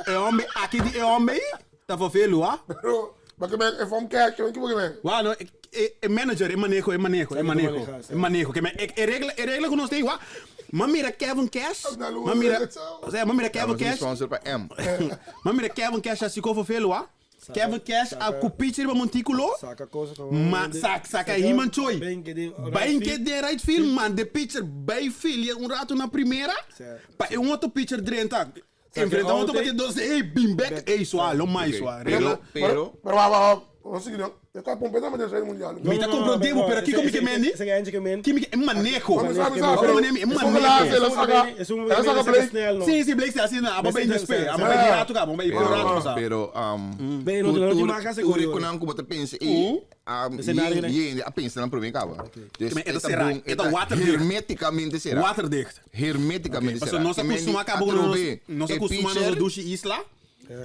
S5: e homem, aqui di e homem, ta fofelo, ah.
S3: Pero, maar ik ben van cash, ik ben
S5: Wa, no, e, e manager, e manejo, e manejo, e manejo,
S6: manejar,
S5: e manejo. Que me, e, e regla, e regla com nós tem, wa. Ma mira Kevin Cash, ma mira, o sea, ma mira Kevin Cash,
S4: sponsor pa M.
S5: ma mira Kevin Cash assim como fofelo, ah. Kevin Cash, a ku pitcher ba montículo.
S6: Saca cosa com
S5: Ma saca, saca Himan Choi.
S6: Bem que de
S5: Bem que de right field, man. De pitcher bij field, um rato na primeira.
S6: Certo.
S5: Pa um outro pitcher drenta. Enfrenta outro
S6: ontem-
S5: bater 12. Ei, bim back. Ei, sua, lo mais sua.
S4: Pero,
S5: Regla.
S4: pero,
S3: Pero wacht, wacht, wacht. Nog een Ik kan pompen met de mundial.
S5: Mi ta comprendebo, pero kiko mi ke mendi?
S6: Ese que que men.
S5: Kimi ke manejo.
S3: Maar
S6: Manejo.
S5: Waarom neem je manejo?
S6: Es un
S3: Ela saca
S6: saca
S3: Blake.
S6: snel no.
S5: Sim, sim, Blake se assim, a bem de spé, a bem de rato, a bem de rato,
S4: pero, pero, um,
S6: Bem, no, no, no, marca se
S4: tur
S6: corredor.
S4: kunan ku bota pensa e, um,
S6: Escenario, né?
S4: yen, a pensa nan promé kaba. Dus
S5: Maar
S4: eta
S5: eta será,
S4: bon,
S5: eta
S4: eta
S5: waterdicht.
S4: hermeticamente será.
S5: Waterdicht.
S4: Hermeticamente
S5: Paso
S4: será.
S5: nos
S4: Ke men
S5: acostuma
S4: di
S5: acabou
S4: atrobe,
S5: nos
S4: e
S5: acostuma
S4: pitcher-
S5: nos dushi isla.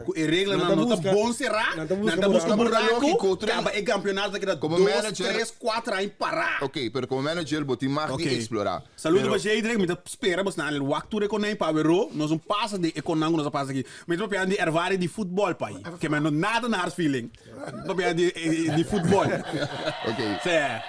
S5: Ku e regla
S6: Nan
S5: nan
S6: ta
S5: no ta
S6: busca-
S5: bon será.
S6: nan ta busca
S5: Nan ta busca
S4: buraco.
S5: buraco.
S4: Lógico, tre-
S5: Caba e campeonato que dá
S4: Como
S5: 2,
S4: manager-
S5: 3, 4 aí parar.
S4: Ok, pero como manager bo tin mag di
S5: Ok.
S4: explora.
S5: Saludo
S4: Pero-
S5: pa Jadrek, mi ta spera bos na el waktu rekonei pa wero, nos un pasa de ekonango nos pasa aqui. Mi ta papia di ervaring di futbol pai. Que men no nada na hard feeling. Papia di di futbol.
S4: Ok.
S5: Cê.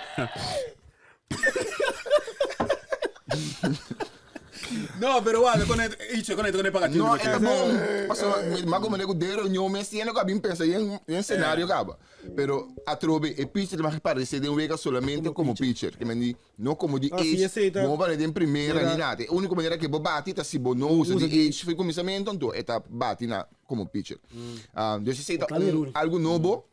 S5: No, pero wa, con icho, con con paga
S4: No, eta bon. Paso, ma como nego de reunião mes tiene que abim pensa em em cenário acaba. Pero atrobe e pitcher mag parece de um wega solamente como pitcher, que men di no como di
S6: Ah, sí,
S4: age,
S6: esse tá-
S4: no para de primeira
S6: Era-
S4: ni nada. A única maneira que bo bate tá se bo no usa di age foi começamento então eta bate na como pitcher. Ah, dus esse tá
S6: Claro,
S4: um, algo novo.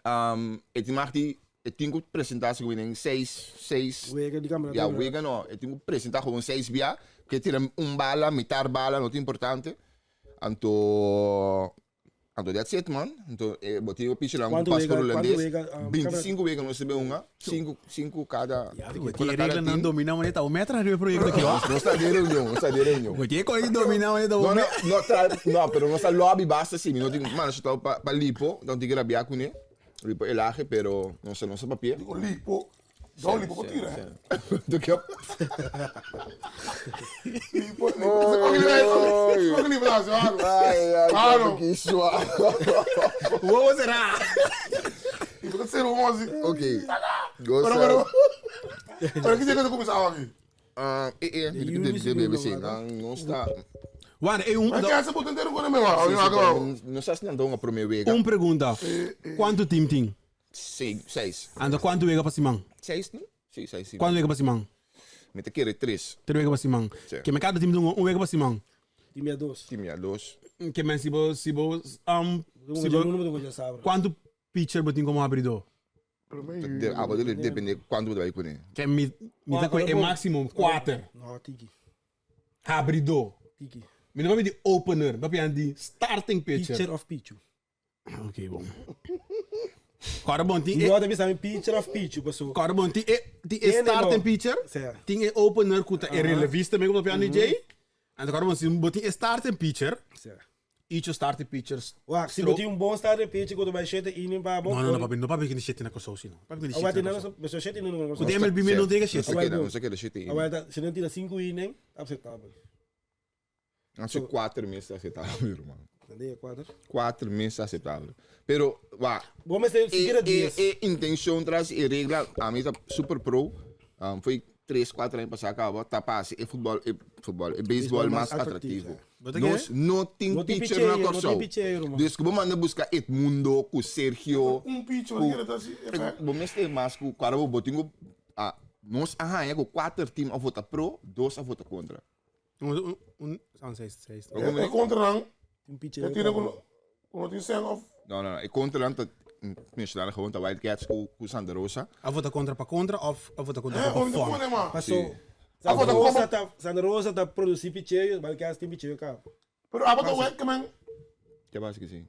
S4: Um, het mag die E tin ku presentá segun den seis, seis.
S6: Wega di kampionato.
S4: Ya, wega no. E tin ku presentá gewoon seis bia. Ke tira un bala, mitar bala, no ta importante. Anto, anto that's it man. Anto e bo tin e pichernan ku
S6: Kuantu
S4: pas
S6: wega,
S4: por
S6: kuantu
S4: hulandes.
S6: wega, um,
S4: 25 wega nos ta bin hunga. Sinku, sinku kada.
S5: Ya,
S4: kada
S5: bo tin e reglanan
S4: team.
S5: dominá manera ta bo metra riba e proyekto aki, ho.
S4: Nos ta den reunion, nos ta den reunion.
S5: Bo tin e kos di dominá manera ta bo
S4: No, no,
S5: metra.
S4: no, tra, no, pero nos ta lobby basta si. Mi no tin, mano, si ta pa, pa lipo, dan tin ku rabia kuné. Lipo elahe pero no sa no sa papia.
S3: Digo lipo. Don lipo por tira.
S4: Tu ke
S3: Lipo, lipo. Kon lipo ta hasi algo?
S4: Ai ai
S3: Claro.
S4: ki sua.
S5: Wowo será?
S3: Lipo ta ser un osi.
S4: Ok. Go
S3: Pero
S4: sa.
S3: pero. Pero ki dia ku ta kuminsá awa aki?
S4: Ah, e e
S6: Juni
S4: de
S6: si
S4: de
S6: no
S4: BBC
S6: wak.
S4: nan no sta.
S5: Wan, e un,
S3: Mas ke hasi bo tentero ku me wa.
S4: Sí,
S3: Oye,
S4: sí,
S3: wak
S4: pero
S3: wak.
S4: no sa si nan ta hunga prome wega.
S5: un pregunta. Kuantu team tin?
S4: Seis, seis.
S5: Anto kuantu wega pa siman?
S4: Seis no? Sí, seis sí.
S5: Kuantu wega pa siman?
S4: Mi ta kere tres.
S5: Tres wega pa siman.
S4: Sí.
S5: Ke men kada team ta hunga un wega pa siman.
S6: Team ya dos.
S4: Team ya dos.
S5: Ke men si bo si bo um,
S6: Bo
S5: si
S6: tin
S5: bo
S6: uno, bo tin djasabra.
S5: kuantu pitcher bo tin komo abridó?
S4: De, abo de depende kuantu bo ta bai kuné.
S5: Ke mi mi ta kohe e máximo kuater.
S6: No, tiki.
S5: Abridó.
S6: Tiki.
S5: Mi no papia di opener, mi papia di starting pitcher.
S6: Pitcher of pichu.
S5: Ok, bon. Kòrda bon, tin e...
S6: No, ta bisa mi pitcher of pichu, paso.
S5: Kòrda bon, tin e, tin e starting pitcher, tin e opener ku ta e relevista mi ku papia di djei. Anto kòrda bon, si bo tin e starting pitcher, Icho starting pitchers.
S6: Wak, si bo tin un bon starting pitcher ku ta bai shete inning pa bo.
S5: No, no, no, papi, no papia ku shete na Kòrsou si no. Papia ku shete na Kòrsou.
S6: Awor shete inning na Kòrsou.
S5: Ku den MLB mi no tin shete.
S4: No sa keda shete inning.
S6: Awor si nan tira sinku inning, ta aceptabel.
S4: Nan si kuater mes ta aceptabel, mi ruman.
S6: Nan kuater?
S4: Kuater mes ta aceptabel. Pero, wak.
S6: Bo mester sikiera dies.
S4: E intencion tras e regla, ami ta super pro. Foi tres, cuatro aña pasá caba, ta pa hasi e futbol, e futbol, e beisbol mas atractivo. Nos no tin pitcher na Kòrsou. Dus ku bo manda buska Edmundo ku Sergio.
S3: Un pitcher bo kere ta hasi efect.
S4: Bo mester mas ku kuadra bo tin ku nos a haña ku kuater team a vota pro, dos a vota kontra.
S3: E kontranan e tira ku no tin sèn of.
S4: No, no, no. E kontranan ta mencioná gewoon ta Wild Cats ku Santa Rosa.
S5: A vota kontra pa kontra of a vota kontra pa fòn?
S6: Paso Santa Rosa ta Santa Rosa ta produsí picheo, Wild Cats tin picheo kaba.
S3: Pero abo ta wek men.
S4: Ke basa ke si?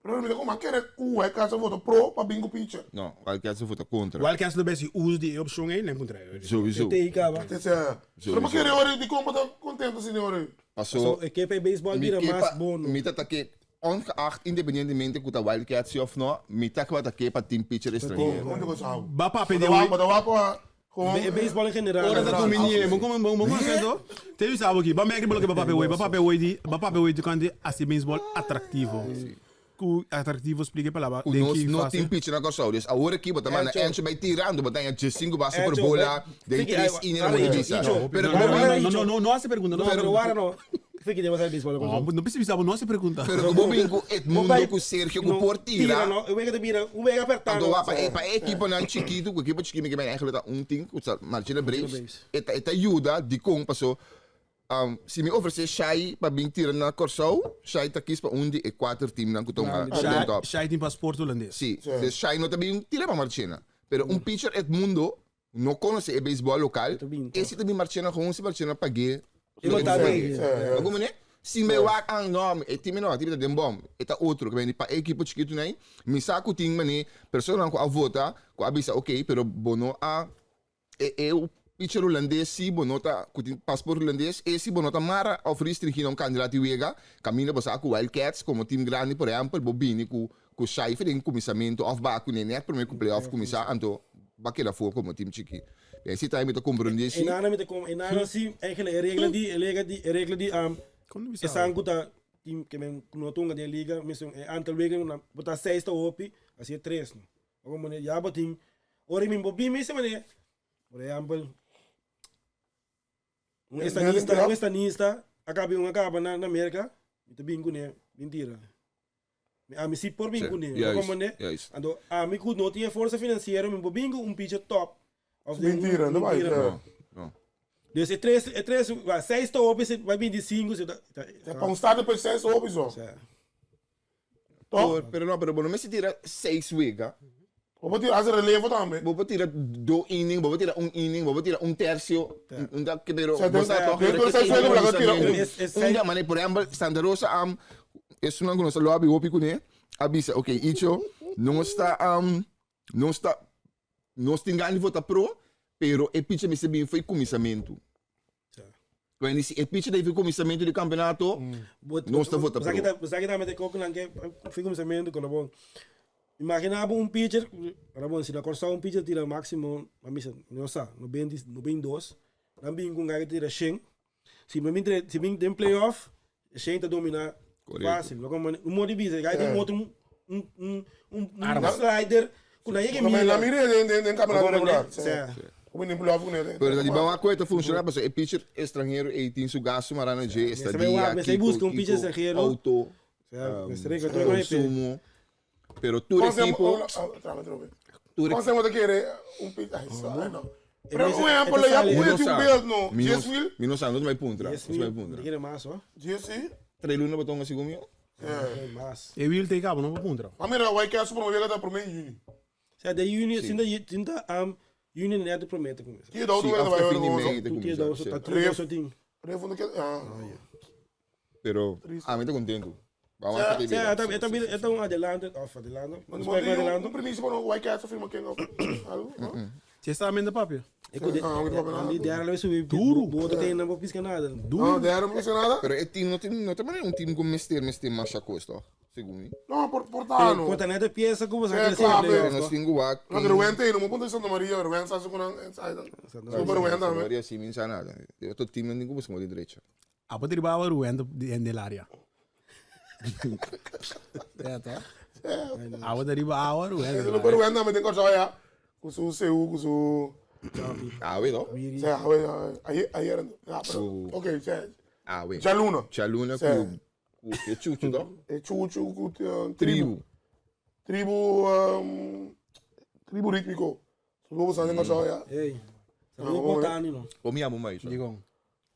S3: Pero mi ta kuma kere ku Wild Cats a vota pro pa bin ku picher.
S4: No, Wild Cats a vota kontra.
S5: Wild Cats lo bes uso di e opshon ei, nan kontra.
S4: Sowieso.
S6: Te kaba.
S3: Te sea. Pero mi kere ora di kon bo ta kontento asina ora.
S4: Paso
S6: Paso e ke pa e beisbòl
S4: mi
S6: bira
S4: ke
S6: mas
S4: pa
S6: bono.
S4: mi ta ta ke ongeacht independientemente ku ta Wild Cats si of no, mi ta ke ta ke pa tin picher estranhero.
S3: Kon di ko
S5: Ba papia di
S3: Bo ta wak pa gewoon
S6: E beisbòl en general.
S5: Ora ta kuminié, bo komo bo komo sento. Te bisa abo aki, ba merk di bo loke ba papia wei, ba papia wei di, ba papia wei di kante hasi beisbòl atraktivo. Ku atraktivo splika e palabra
S4: Ku
S5: den
S4: nos
S5: ki
S4: no
S5: fase.
S4: tin pitcher na Kòrsou. Dus awor aki bo ta manda
S6: Encho.
S4: Encho bai tira, anto bo ta haña djesinku base por
S6: Encho,
S4: bola
S6: bai-
S4: den
S6: Fiki,
S4: tres
S6: ai,
S4: inning
S6: wara,
S4: bo ta
S6: Icho,
S4: bisa.
S6: Icho.
S4: Pero
S5: No,
S4: ku bo
S5: no,
S4: bin
S5: no, no, no, no hasi pregunta, no hasi
S6: Pero
S5: pregunta.
S6: wara no. Fiki debe sabi beisbòl na
S5: No,
S6: Kòrsou.
S5: no bisa bisa bo no hasi pregunta.
S4: Pero ku bo bin ku Edmundo,
S6: Bo bai-
S4: ku Sergio, ku
S6: no,
S4: por tira.
S6: no. E wega ta bira un wega apertá.
S4: Anto
S6: no.
S4: wak, pa e pa e ekiponan chikitu, ku ekipo chikí mi ke men eigenlijk ta un team, ku ta Marchena Braves,
S6: Braves.
S4: e ta e ta yuda dikon paso si mi ofresé Shai pa bin tira na Kòrsou, Shai ta kis pa un di e kuater teamnan ku ta hunga den top.
S5: Shai tin pasport hulandes.
S4: Si, dus Shai no ta bin tira pa Marchena. Pero un pitcher Edmundo no conoce e baseball local, e si ta bin Marchena gewoon si Marchena pagu'e.
S6: E lo ta den.
S4: Bo como ne? Si mi wak an no, e team no, e team ta den bom, e ta otro, ke pa e ekipo chikitu nai, mi sa ku tin mane personanan ku a vota, ku a bisa ok, pero bo no a e e pitcher hulandes si bo no ta ku tin paspoort hulandes, e si bo no ta mara of restringi na un kandidat di wega, kaminda bo sa ku Wild Cats komo team grandi por ehempel bo bini ku Ku Shaifer den kuminsamentu òf ba kuné nèt promé ku playoff kuminsá, anto ba keda for komo tim chikí. Den ese time mi ta komprondé si.
S6: Enana mi ta kom, enana si eigenlijk e regla di, e regla di, e regla di um, esan ku ta tim ke men ku no tunga den liga, mesun e aantal weken na bo ta seis ta hopi, asi e tres no. Ora mane ya bo tin, ora mi bo bin mi se mane, por ehempel, Un estanista, un estanista a kaba un a kaba na na Merka, mi ta bin kuné, mintira. Mi ami si por bin kuné, bo komprendé? Anto ami ku no tin e forsa finansiero mi por bin ku un picha top. Of den un
S3: Mintira, no bai.
S6: mintira.
S4: No.
S6: Dus e tres, e tres, wa seis ta hopi, si bai binti sinku, si ta, ta,
S3: Ta pa un start pe seis hopi so.
S6: Sa.
S3: Toch?
S4: Pero no, pero bo no mester tira seis wega.
S3: Bo por tira haci relevo tambe.
S4: Bo por tira do inning, bo por tira un inning, bo por tira un tercio. Un ta ke pero
S3: Sa
S4: bo sa toch
S3: den
S4: pero
S3: tur
S4: ke
S3: seis juego
S4: e
S3: bo laga tira un.
S4: Un dia mane por ehempel Santa Rosa am esunnan ku nos a lobby hopi kuné a bisa ok Icho nos ta nos ta nos tin gana di vota pro pero e picha mester bin for e kuminsamentu. Wendy si e picha ta fi kuminsamentu di kampeonato nos ta vota pro.
S6: Bo sa kita mete koko nan ke fi kuminsamentu kono bon. Imagina bo un pitcher, ora bon si na Kòrsou un pitcher tira máksimo, a misa no sa, 90, 92, nan bin ku un guy ku tira shen, si bo bin si bin den playoff e shen ta domina fásil. Lo komo un modo di bisa e guy tin otro un un un un slider ku nan yega
S3: mira.
S6: Nan
S3: mira den den den kampeonato regular.
S4: Pero ta di ban wak ta funciona pasobra e pitcher estranhero ey tin su gasto mara na dje, estadia, kiko, kiko, auto, consumo. Pero tur ekipo, tur
S3: Kon bo ta kere un pitcher? Pero un ehempel lo ya pone tin un beeld no. Dies mil?
S4: Mi no sa, no ta mai puntra. No ta mai puntra. Tres luna bo ta hunga segun mi.
S5: E wiel ta e cabo, no por puntra.
S3: Ma mira, White Castle prome wega ta prome juni.
S6: Sea de juni, sinta sinta am juni net de prome ta cuminsa.
S3: Ki dou
S4: Sí,
S3: ta
S4: of
S3: bai
S4: ta fin di
S3: ora
S4: mei ta
S6: Tu tie
S4: cuminsa.
S6: dou so
S4: Sí.
S6: ta tie dou so tin.
S3: Refundo ke ah.
S4: Pero ami ta contento. Vamos a
S6: Sea,
S4: bira.
S6: eta eta bira eta un adelanto of adelanto.
S3: No
S6: Nos bai adelanto.
S3: Un permiso pa no White Castle firma ken of algo. no?
S5: Si esta menda papia.
S6: E ku de
S3: Ah, un papel
S6: di dera lo subi
S5: Duro.
S6: Bo to tem na bo pisca nada.
S3: No, dera no funciona nada.
S4: Pero e team no tin no ta manera un team ku mester mester masha kos toch? Segun mi.
S3: No, por portano.
S6: Porta net pieza ku bo
S3: Eh,
S6: sa kere
S3: clave.
S4: Pero
S6: playoff.
S4: nos tin ku wak.
S3: No, Ruben te, no mo punto Santa Maria, Ruben sa su kunan inside. Super Ruben tambe.
S4: Maria si min sa nada. De otro team no tin ku busca mo di derecha.
S5: Apo ta riba awa Ruben ta den el área. Ja, toch? Awa ta riba awa Ruben.
S3: Ese super Ruben tambe den Kòrsou ya. Ku su CU, ku su
S4: Awe no?
S3: Sea, awe, ayer, ayer, ya, pero, ok, sea.
S4: Awe.
S3: Djaluna.
S4: Djaluna ku ku e chuchu toch?
S3: E chuchu ku
S4: Tribu.
S3: tribu. Tribu, tribu ritmiko. Su lobo sa den Kòrsou ya.
S6: Ey. Saludo pa Otani no.
S4: Bo mi amo mai.
S5: Dikon?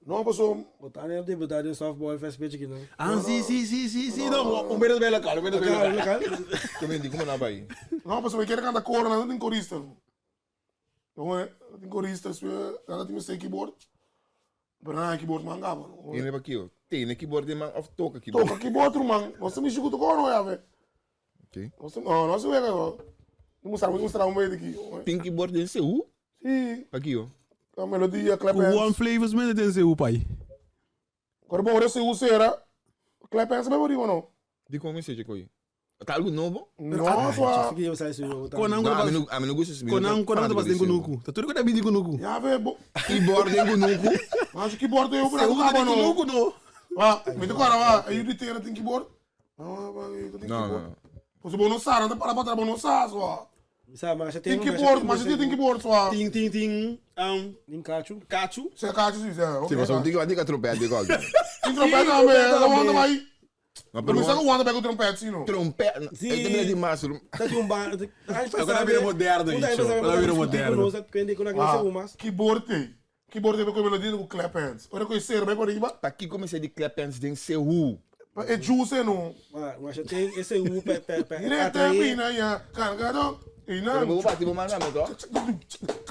S3: No, paso.
S6: Otani a debuta den softball fest pechi ki no.
S5: Ah, si, si, si, si, si, no. Un menos bij lokaal, un menos bij lokaal.
S6: Lokaal.
S4: Te men di como na bai.
S3: No, paso mi kier canta coro, no tin corista. No, no tin corista, so nan tin mester keyboard. Pero nan keyboard man gaba. No.
S4: Ene pa kio? Tene keyboard den man of toca keyboard?
S3: Toca keyboard ruman. No se mishi ku to coro ya ve.
S4: Ok.
S3: No se, no, no se wega no. Mi mustra, mi mustra un beetje aki.
S4: Tin keyboard den CU?
S3: Si.
S4: Pa kio?
S3: A melodia, clap
S5: Ku
S3: hands.
S5: one flavors mende den CU pai.
S3: Ora bon, ora CU sera, clap hands bai riba no.
S4: Di kon mester koi? Ta algu nobo?
S3: No, swa.
S5: Konan
S4: No,
S5: ku
S4: ami no, ami no gusta.
S5: Konan konan ta pas den kunuku. Ta tur ku ta bin di kunuku.
S3: Ya ve, bo.
S4: Keyboard den kunuku.
S3: Mas keyboard eu
S5: CU ta den
S3: no.
S5: kunuku no.
S3: Ah, mi te kora wa, ayu di tera tin keyboard. No, no,
S4: No, no.
S3: Pues bo no sa, no te para para bo no sa, swa.
S6: Sa, mas
S3: Tin keyboard, mas tin keyboard, swa.
S5: Tin tin tin um
S6: Tin kachu.
S5: kachu.
S3: Se kachu si, se.
S4: Si, mas un tiki tika trompet di kok.
S3: Tin trompet tambe, la wanda bai.
S4: Ma
S3: Pero
S4: pero
S3: mi sa ku wanda bai ku trompet si no.
S4: trompet,
S6: Si.
S4: e tambe di mas.
S6: Ta di un ba.
S5: Agora vira moderno, Icho. Agora vira moderno.
S3: Ah, keyboard te. Keyboard te ku melodia ku clap hands. Ora ku ser bai por riba.
S4: Pa kiko mester di clap hands den CU?
S3: Pa e juice no.
S6: Mas tem esse U pe pe pe.
S3: Mira termina ya. Cargado. E
S4: Pero
S3: não.
S4: bo bati bo man name to.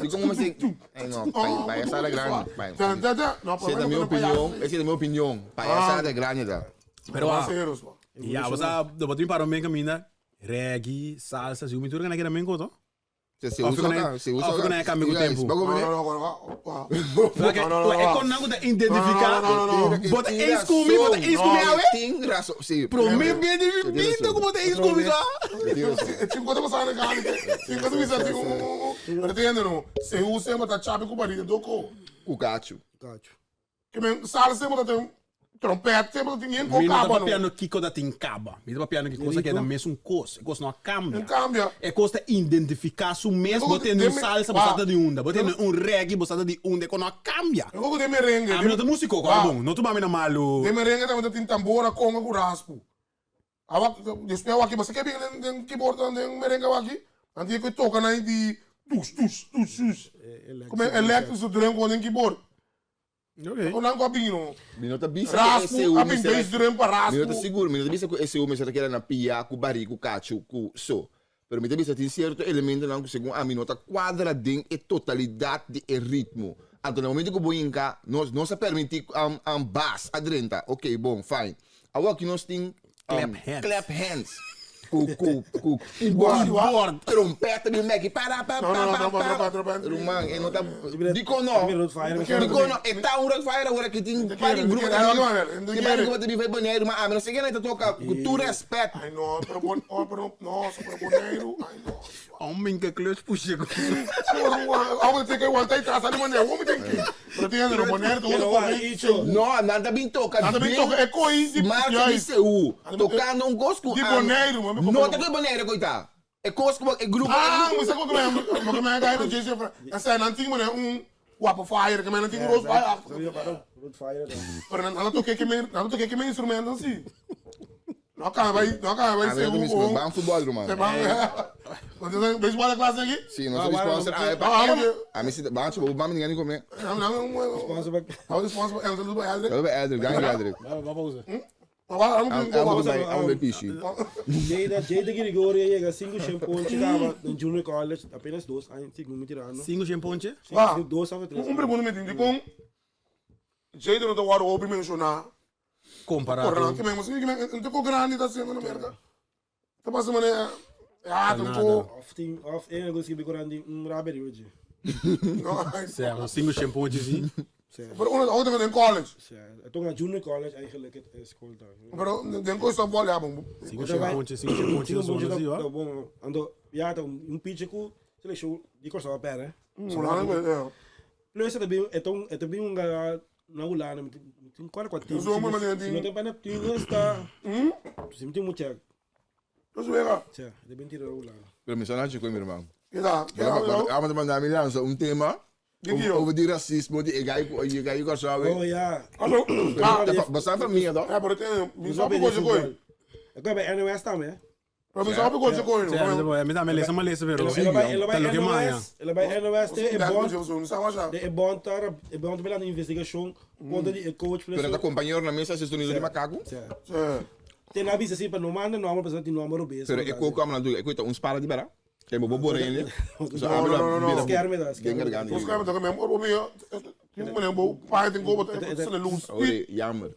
S4: Di como mester Ay no, payasada grande.
S3: Tan, tan, tan. No,
S4: Esa es mi opinión, esa es mi opinión. Payasada grande da.
S5: Pero ah,
S3: Parceiros, man.
S5: ja, was a de wat mi paro men caminda. Reggae, salsa, si mi tur kana kera men koto.
S4: Se se
S5: Of
S4: usa
S5: ik kan-
S4: ka, se usa
S5: of ik kan cambio com tempo.
S4: Bago
S3: No,
S4: meneer.
S3: no, no, no, no.
S5: Oké,
S3: No, no, no,
S5: e
S3: no.
S5: kon nango te identificar.
S3: No, no, no, no, no.
S5: Bota eens kumi, bota eens kumi awe.
S4: Tem raça, sim.
S5: Prome bem de binta como te eens kumi sa.
S3: E 50 passando na carne. 50 bisa assim, um. Entende não? Se usa sempre tá chape com barriga do co.
S4: Cucacho.
S6: Kachu.
S3: Que men sala sempre tá tem trompete, sempre tem ninguém com
S5: Mi não tá
S3: cabo não.
S5: papiando kiko da tin caba. Mi tá papiando que coisa que é da mesmo cos, cos não cambia.
S3: Não cambia.
S5: É coisa identificar su mesmo,
S3: Eu
S5: botando um
S3: deme-
S5: salsa,
S3: Ah.
S5: botando de onda, botando um reggae, botando de onda, que não cambia.
S3: Eu vou de merengue.
S5: Ah, mi não tá músico,
S3: Ah.
S5: bom, não tu mami na malu.
S3: De merengue também tem tambora, conga com raspo. Awa, después aqui, você quer bem den keyboard den merengue aqui? Antes que toca na de tus tus tus tus. Como é elétrico drum com den keyboard.
S5: Ok.
S3: O não com no.
S4: Mi não tá bisa
S3: Raspo,
S4: que
S3: a bem bass drum para
S4: Mi não tá
S3: raspo.
S4: seguro, mi não tá bisa que esse homem será que era na pia, com bari, com cacho, com so. Pero mi ta bisa tin cierto elementonan cu segun ami no ta cuadra den e totalidad di e ritmo. Anto na momento cu bo hinca, nos nos a permiti bass a drenta, ok bon, fine. Awor aki nos tin
S5: Clap hands.
S4: clap hands cu cu cu keyboard,
S5: Keyboard.
S4: trompet ta bin meki para pa
S3: No, no,
S4: pa
S3: no,
S4: pa
S3: trompet,
S4: pa.
S3: trompet, trompet.
S4: Ruman, e no ta, dicon no? Dicon no? E ta un Rottweiler awor aki tin
S3: Te
S4: par di
S3: quiere, te
S4: grupo
S3: quiere,
S4: ta
S3: te
S4: tin par di
S3: quiere.
S4: grupo ta bin for Boneiru, ma ami no sé ken ta toca cu tur respet.
S3: Ai no, pero bon, oh, pero no, so pero Boneiru, ai no.
S5: Un minke clutch pushe ku.
S3: Amo te que aguanta y tras ali mané, wo mi tin ki. Pero tin hende no Boneiru, ta otro cosa.
S4: No, nan ta bin toca
S3: Nan ta bin
S4: den
S3: toca e coi di
S4: marcha di Seú, tocando un cos cu
S3: Di
S4: ami
S3: Boneiru, mami,
S4: No ta cu Boneiru coi ta. E cos cu e grupo
S3: Ah, mi sa cu mi mi mi gai no JC fra. A sa nan tin mané un wapo fire, que nan tin un rose fire achter. Pero nan nan toca que me nan toca que me instrumento si. No acaba bai, no acaba bai
S4: A ver,
S3: Seú.
S4: mi
S3: oh.
S4: ban futbol, ruman.
S3: Se ban. Entonces, béisbol a clase aquí?
S4: Sí, nos ta sponsor.
S3: Ah,
S4: Ah,
S3: ah,
S4: pa A mi si ban bo ban mi ni come.
S3: Nan nan
S6: Sponsor
S3: How sponsor en saludo bij Eldrick.
S4: Saludo bij Eldrick, dank je Eldrick.
S3: Maar waarom
S4: Am
S3: kun je
S4: am bij am bij Pishi.
S6: Jada, Jada Gregorio llega 5 champonche tava no junior college, apenas 2 años, si no me tirando.
S5: Cinco champonche?
S3: Ah.
S6: 2 of 3.
S3: Un pregunta me di con Jada no te waro opi mencionar.
S5: Comparado.
S3: Corran que mesmo assim que não te grande tá sendo na merda. Tá passando mané. Ja,
S5: Tá
S3: tu
S5: nada.
S3: ko.
S6: Of team of één goes que corandi um rabe hoje.
S3: No.
S5: Certo, cinco champonche sim.
S3: Pero uno auto in college.
S6: Então na junior college eigenlijk het is school daar.
S3: Pero den ko stop ball ja bom.
S5: Cinco champonche, cinco champonche na zona sim, ó.
S6: Tá bom. Ando ja, tá um pitch ku seleção de corsa pé, né?
S3: Ja.
S6: Plus het também então é também um na Holanda, tem quase quatro
S3: Zo, maar meneer,
S6: Se não tem para tem está.
S3: Hm?
S6: Se não tem muito check.
S3: Dus weer.
S6: Tja, de bem tirar Holanda.
S4: Pero mi sana chico mi irmão.
S3: Ja,
S4: Ja,
S3: ja.
S4: maar maar mi lança um tema
S3: Die
S4: over,
S3: die,
S4: over die racisme, die ik ga ik ga ik zo
S6: Oh ja.
S3: Hallo. Ah,
S4: Bastaan van meer toch?
S3: ja, maar het is mi
S6: Dus
S3: sabi
S6: op
S3: ko
S6: de
S3: je
S6: voetbal.
S3: koi.
S6: Ik ben bij NOS staan, hè?
S3: Maar mi sabi ko je koi.
S5: Certo, mi dá meleza, meleza, vero.
S6: Ela vai, ela
S5: Tá
S6: vai
S5: lo que manha.
S6: NOS, ela vai NOS, tem e bond,
S3: Bond.
S6: de e bond tar, e bond pela investigação contra de coach
S4: Pero tá companheiro na mesa, vocês estão de macaco.
S6: Tem na bisa assim para não manda não, mas tem número B.
S4: Pero ik ook kwam natuurlijk, ik weet dat ons sparen die bara. Kijk, maar bobo rein. Zo
S3: No, no, no, no.
S6: Schermen daar, schermen.
S4: Denk
S3: Ons kan met hem op meer. Die moet hem bo paait en go wat ze loose.
S4: Oh, jammer.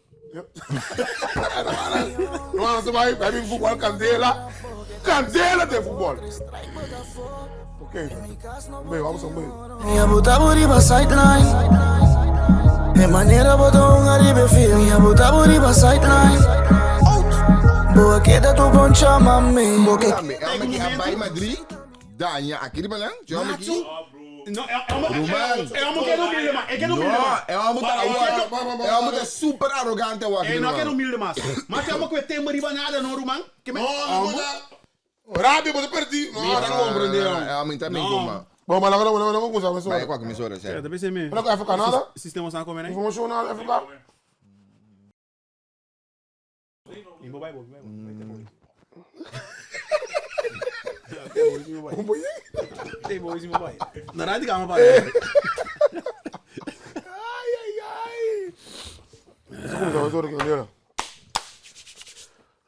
S3: No, ze wij hebben voetbal candela. Candela de voetbal. Oké. Mee, vamos a mee.
S1: Mi abuta buriba sideline. Mi manera bota un aribe feel. Mi abuta buriba sideline. Boa queda tu poncha mami. Boa que
S4: Elke bij Madrid, Danja, aqui de banana, John aqui.
S5: Não, é uma
S4: Ruman.
S5: É uma quero humilde, mas é quero humilde,
S4: No,
S5: mas.
S4: é uma muita é uma super arrogante o aqui.
S5: É não quero humilde, mas. Mas é uma que tem mariba nada, não, Ruman? Que me
S3: No, no, Rabi, você perdi. No,
S4: Não compreendeu. É uma muita bem como.
S3: Bom, mas agora agora vamos começar.
S4: Vai com a comissora,
S5: É,
S4: sério.
S5: também sei mesmo.
S3: Olha, FK nada?
S5: Sistema sabe como é, né?
S3: Informacional FK.
S5: Na rádio calma, pai.
S3: Ai, ai, ai. Como tá, sorry,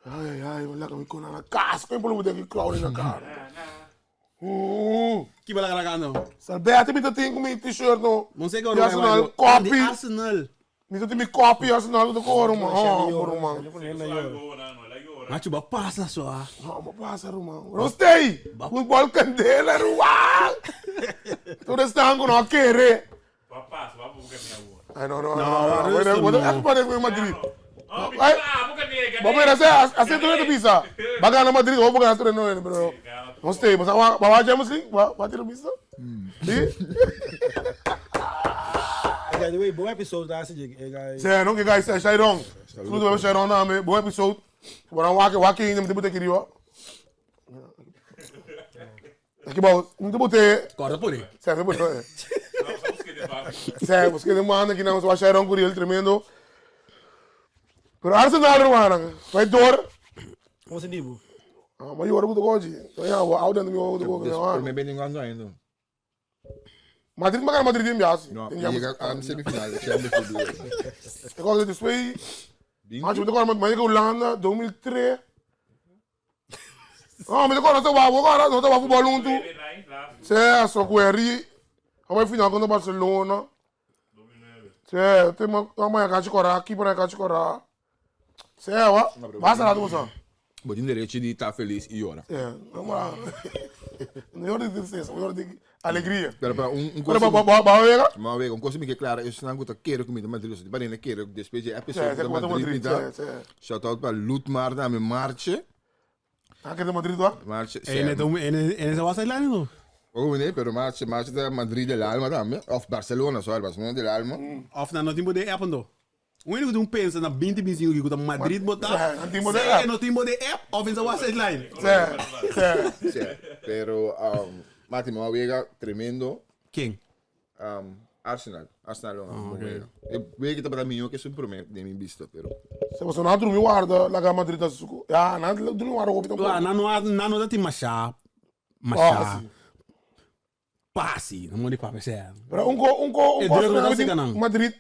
S3: Ai, ai, ai, lekker, we kunnen naar kaas. Geen probleem met die clown in elkaar.
S5: Que bela garagando.
S3: Salberte mi dat ding met t-shirt no.
S5: Não sei que
S3: Die Arsenal copy.
S5: Arsenal.
S3: Mi dat mi copy Arsenal de koren man. Oh, man.
S5: Macho, ba passa só.
S3: Oh, maar pasa man. Rostei. Voetbal candela ruwa. Toen is staan kon al kere.
S7: Papasso, va buka minha avó.
S3: Ai no no
S5: No,
S3: no.
S5: rustig,
S3: Wat
S5: man.
S3: echt maar in Madrid.
S7: Oh,
S3: Ai.
S7: ah, buka nega.
S3: Maar maar als als het de pizza. Baga na Madrid, hoop ik dat er no bro. Rostei, maar wa wa Champions League? Wa wat er pizza? Die?
S6: By the way, boa episode daar zit ik. Ik
S3: Zeg, nog guys, Sharon. Saludo bij Sharon naam, boa episode. We gaan waken, waken in de moet ik hier. Ik bouw, moet moet
S5: Corta por aí.
S3: Zeg, moet. Zeg, misschien de man que não só Sharon Curiel tremendo. Pero Arsenal hermano, vai door.
S6: Como se diz?
S3: Ah, maar je wordt goed goji. Ja, we ouder dan we goed
S4: Por me bem engano ainda.
S3: Madrid maar Madrid in bias.
S4: No, chega a semifinal, Champions League.
S3: Ik was het twee. Maar je moet ook maar ik Holanda 2003. No, mi ta kòrda nos ta wak, bo kòrda? Nos ta wak futbòl huntu. Sè, so ku Henry a bai final kontra Barcelona. Sè, te ma a kachi kòrá, kiper a kachi kòrá. Sè, wa, basta rato boso.
S4: Bo tin derecho di ta felis i yora.
S3: Sè, no ma. No yora di tristesa, bo yora di alegria.
S4: Pero pa un un
S3: Pero
S4: cosa.
S3: bo bo bo wega?
S4: Ma wega, un cosa mi ke klara, esnan ku ta kere ku mi ta Madrid, osea, pa nena kere despues di e
S3: Sè,
S4: episode
S3: sè
S4: ku
S3: ku bo
S4: ta
S3: ta
S4: Madrid mi
S3: Madrid,
S4: ta.
S3: sè, sè.
S4: Shout out pa Lutmar tambe, Marche.
S3: Ah, que de Madrid wa?
S4: Marche,
S5: En
S4: Sam.
S5: en en esa was island no.
S4: Oh, nee, pero Marche, Marche ta Madrid del alma tambe. Of Barcelona, sorry, Barcelona del alma.
S5: Of na no tin bo de app ando. Un único tin un pensa na 2025 ki ku ta Madrid bo ta.
S3: Sí, no tin bo de
S5: Sí,
S3: app.
S5: no tin bo de app of in sa was island.
S3: Sí, sí.
S4: Sí, pero um, Mati, mi wega tremendo.
S5: Ken?
S4: Um, Arsenal. Arsenal lo oh, okay. E wega tabata mihó que su promé de mi vista, pero.
S3: Se você não drumi guarda, laga Madrid ta suku. Ja, não drumi guarda hopi tampoco.
S5: Ah, na no na no dati masha. Masha.
S3: Ah, si.
S5: Pasi, no mo di papia sea.
S3: Pero un ko un ko un
S5: E
S3: ko
S5: druk no ta sika nan.
S3: Madrid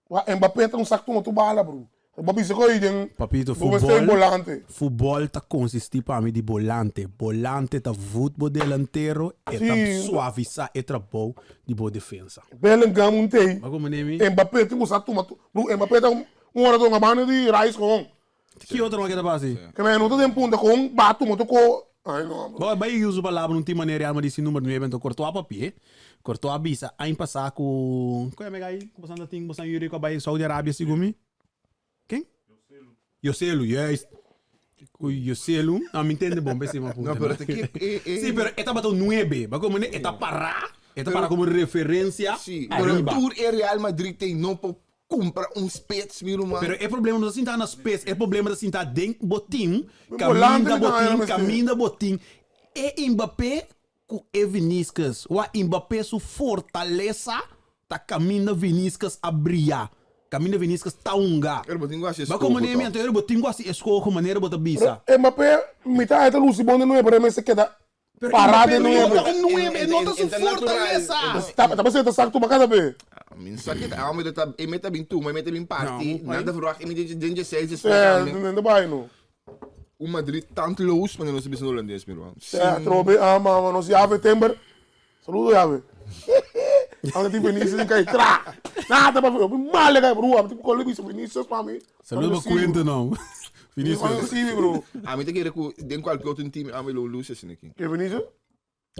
S3: Wa Mbappé ta un sak tuma tur bala bro. Bo bisa ku ei den
S5: Papito,
S3: bo mester
S5: futbol,
S3: volante.
S5: futbol ta consisti pa mi di volante. Volante ta voet bo delantero, e ta
S3: Sí.
S5: suavisa e trabou di bo defensa.
S3: Bellingham un tei.
S5: Ba como nemi?
S3: Mbappé tin ku sa tuma tur. Bro, Mbappé ta un un ora ta banda di Rice gewoon.
S5: Ki otro no keda pa hasi?
S3: Ke men no ta den punta gewoon ba tuma tur ko. Ai no bro.
S5: Bo bai usa palabra un tin manera Real Madrid sin numero nuebe anto Courtois papia. Courtois a bisa aña pasa ku ku e mega ai ku bosan ta tin bosan yuri ku a bai Saudi Arabia segun mi. Ken? Joselu, juist. Ku Joselu, no mi ntende bon p'esei mi a puntra.
S4: No, pero ta ki e e
S5: Sí, pero e tabata un nuebe. Bo komo e ta pará, e ta pará komo referencia
S4: Sí, pero
S5: ariba.
S4: tur e Real Madrid tin no por Cumpra un spits mi ruman.
S5: Pero e problema no ta sinta na spits, e problema ta sinta den bo team,
S3: Volante
S5: caminda
S3: mi
S5: bo
S3: ta haña
S5: team,
S3: mester.
S5: caminda bo team. E Mbappé cu e Vinicius. Wak Mbappé su fortalesa ta caminda Vinicius a bria, caminda Vinicius ta hunga.
S4: Pero bo tin cu haci
S5: Ba
S4: escoho
S5: como nemi
S4: toch?
S5: anto ero bo tin cu haci escoho manera bo ta bisa.
S3: Pero Mbappé mitad e ta luci bon den nuebe pero e mester keda
S5: Pero
S3: Pará
S5: Mbappé
S3: de
S5: no
S3: nuevo.
S5: ta un nuebe, no ta su
S4: Entra natural.
S5: fortalesa.
S3: Ta ta pasé ta sak tuma kada be.
S4: Mi no sa ke ta amo ta e meta bin tuma e meta bin parti
S5: No,
S4: nan ta verwacht e mi den dje seis
S3: Sí,
S4: despues
S3: den de bai no.
S4: Un Madrid tant loos manera nos ta bisa na holandes mi ruman.
S3: Sí, atrobe ama nos Yave Timber. Saludo Yave. Anda tin Vinicius in kai tra. Nada pa mal kai bro, am tin kole bisa Vinicius pa mi.
S5: Saludo pa Quinto no. Vinicius.
S3: Sí, bro.
S4: Ami ta kere ku den kualke otro team ami lo luce asina aki.
S3: Ke Vinicius?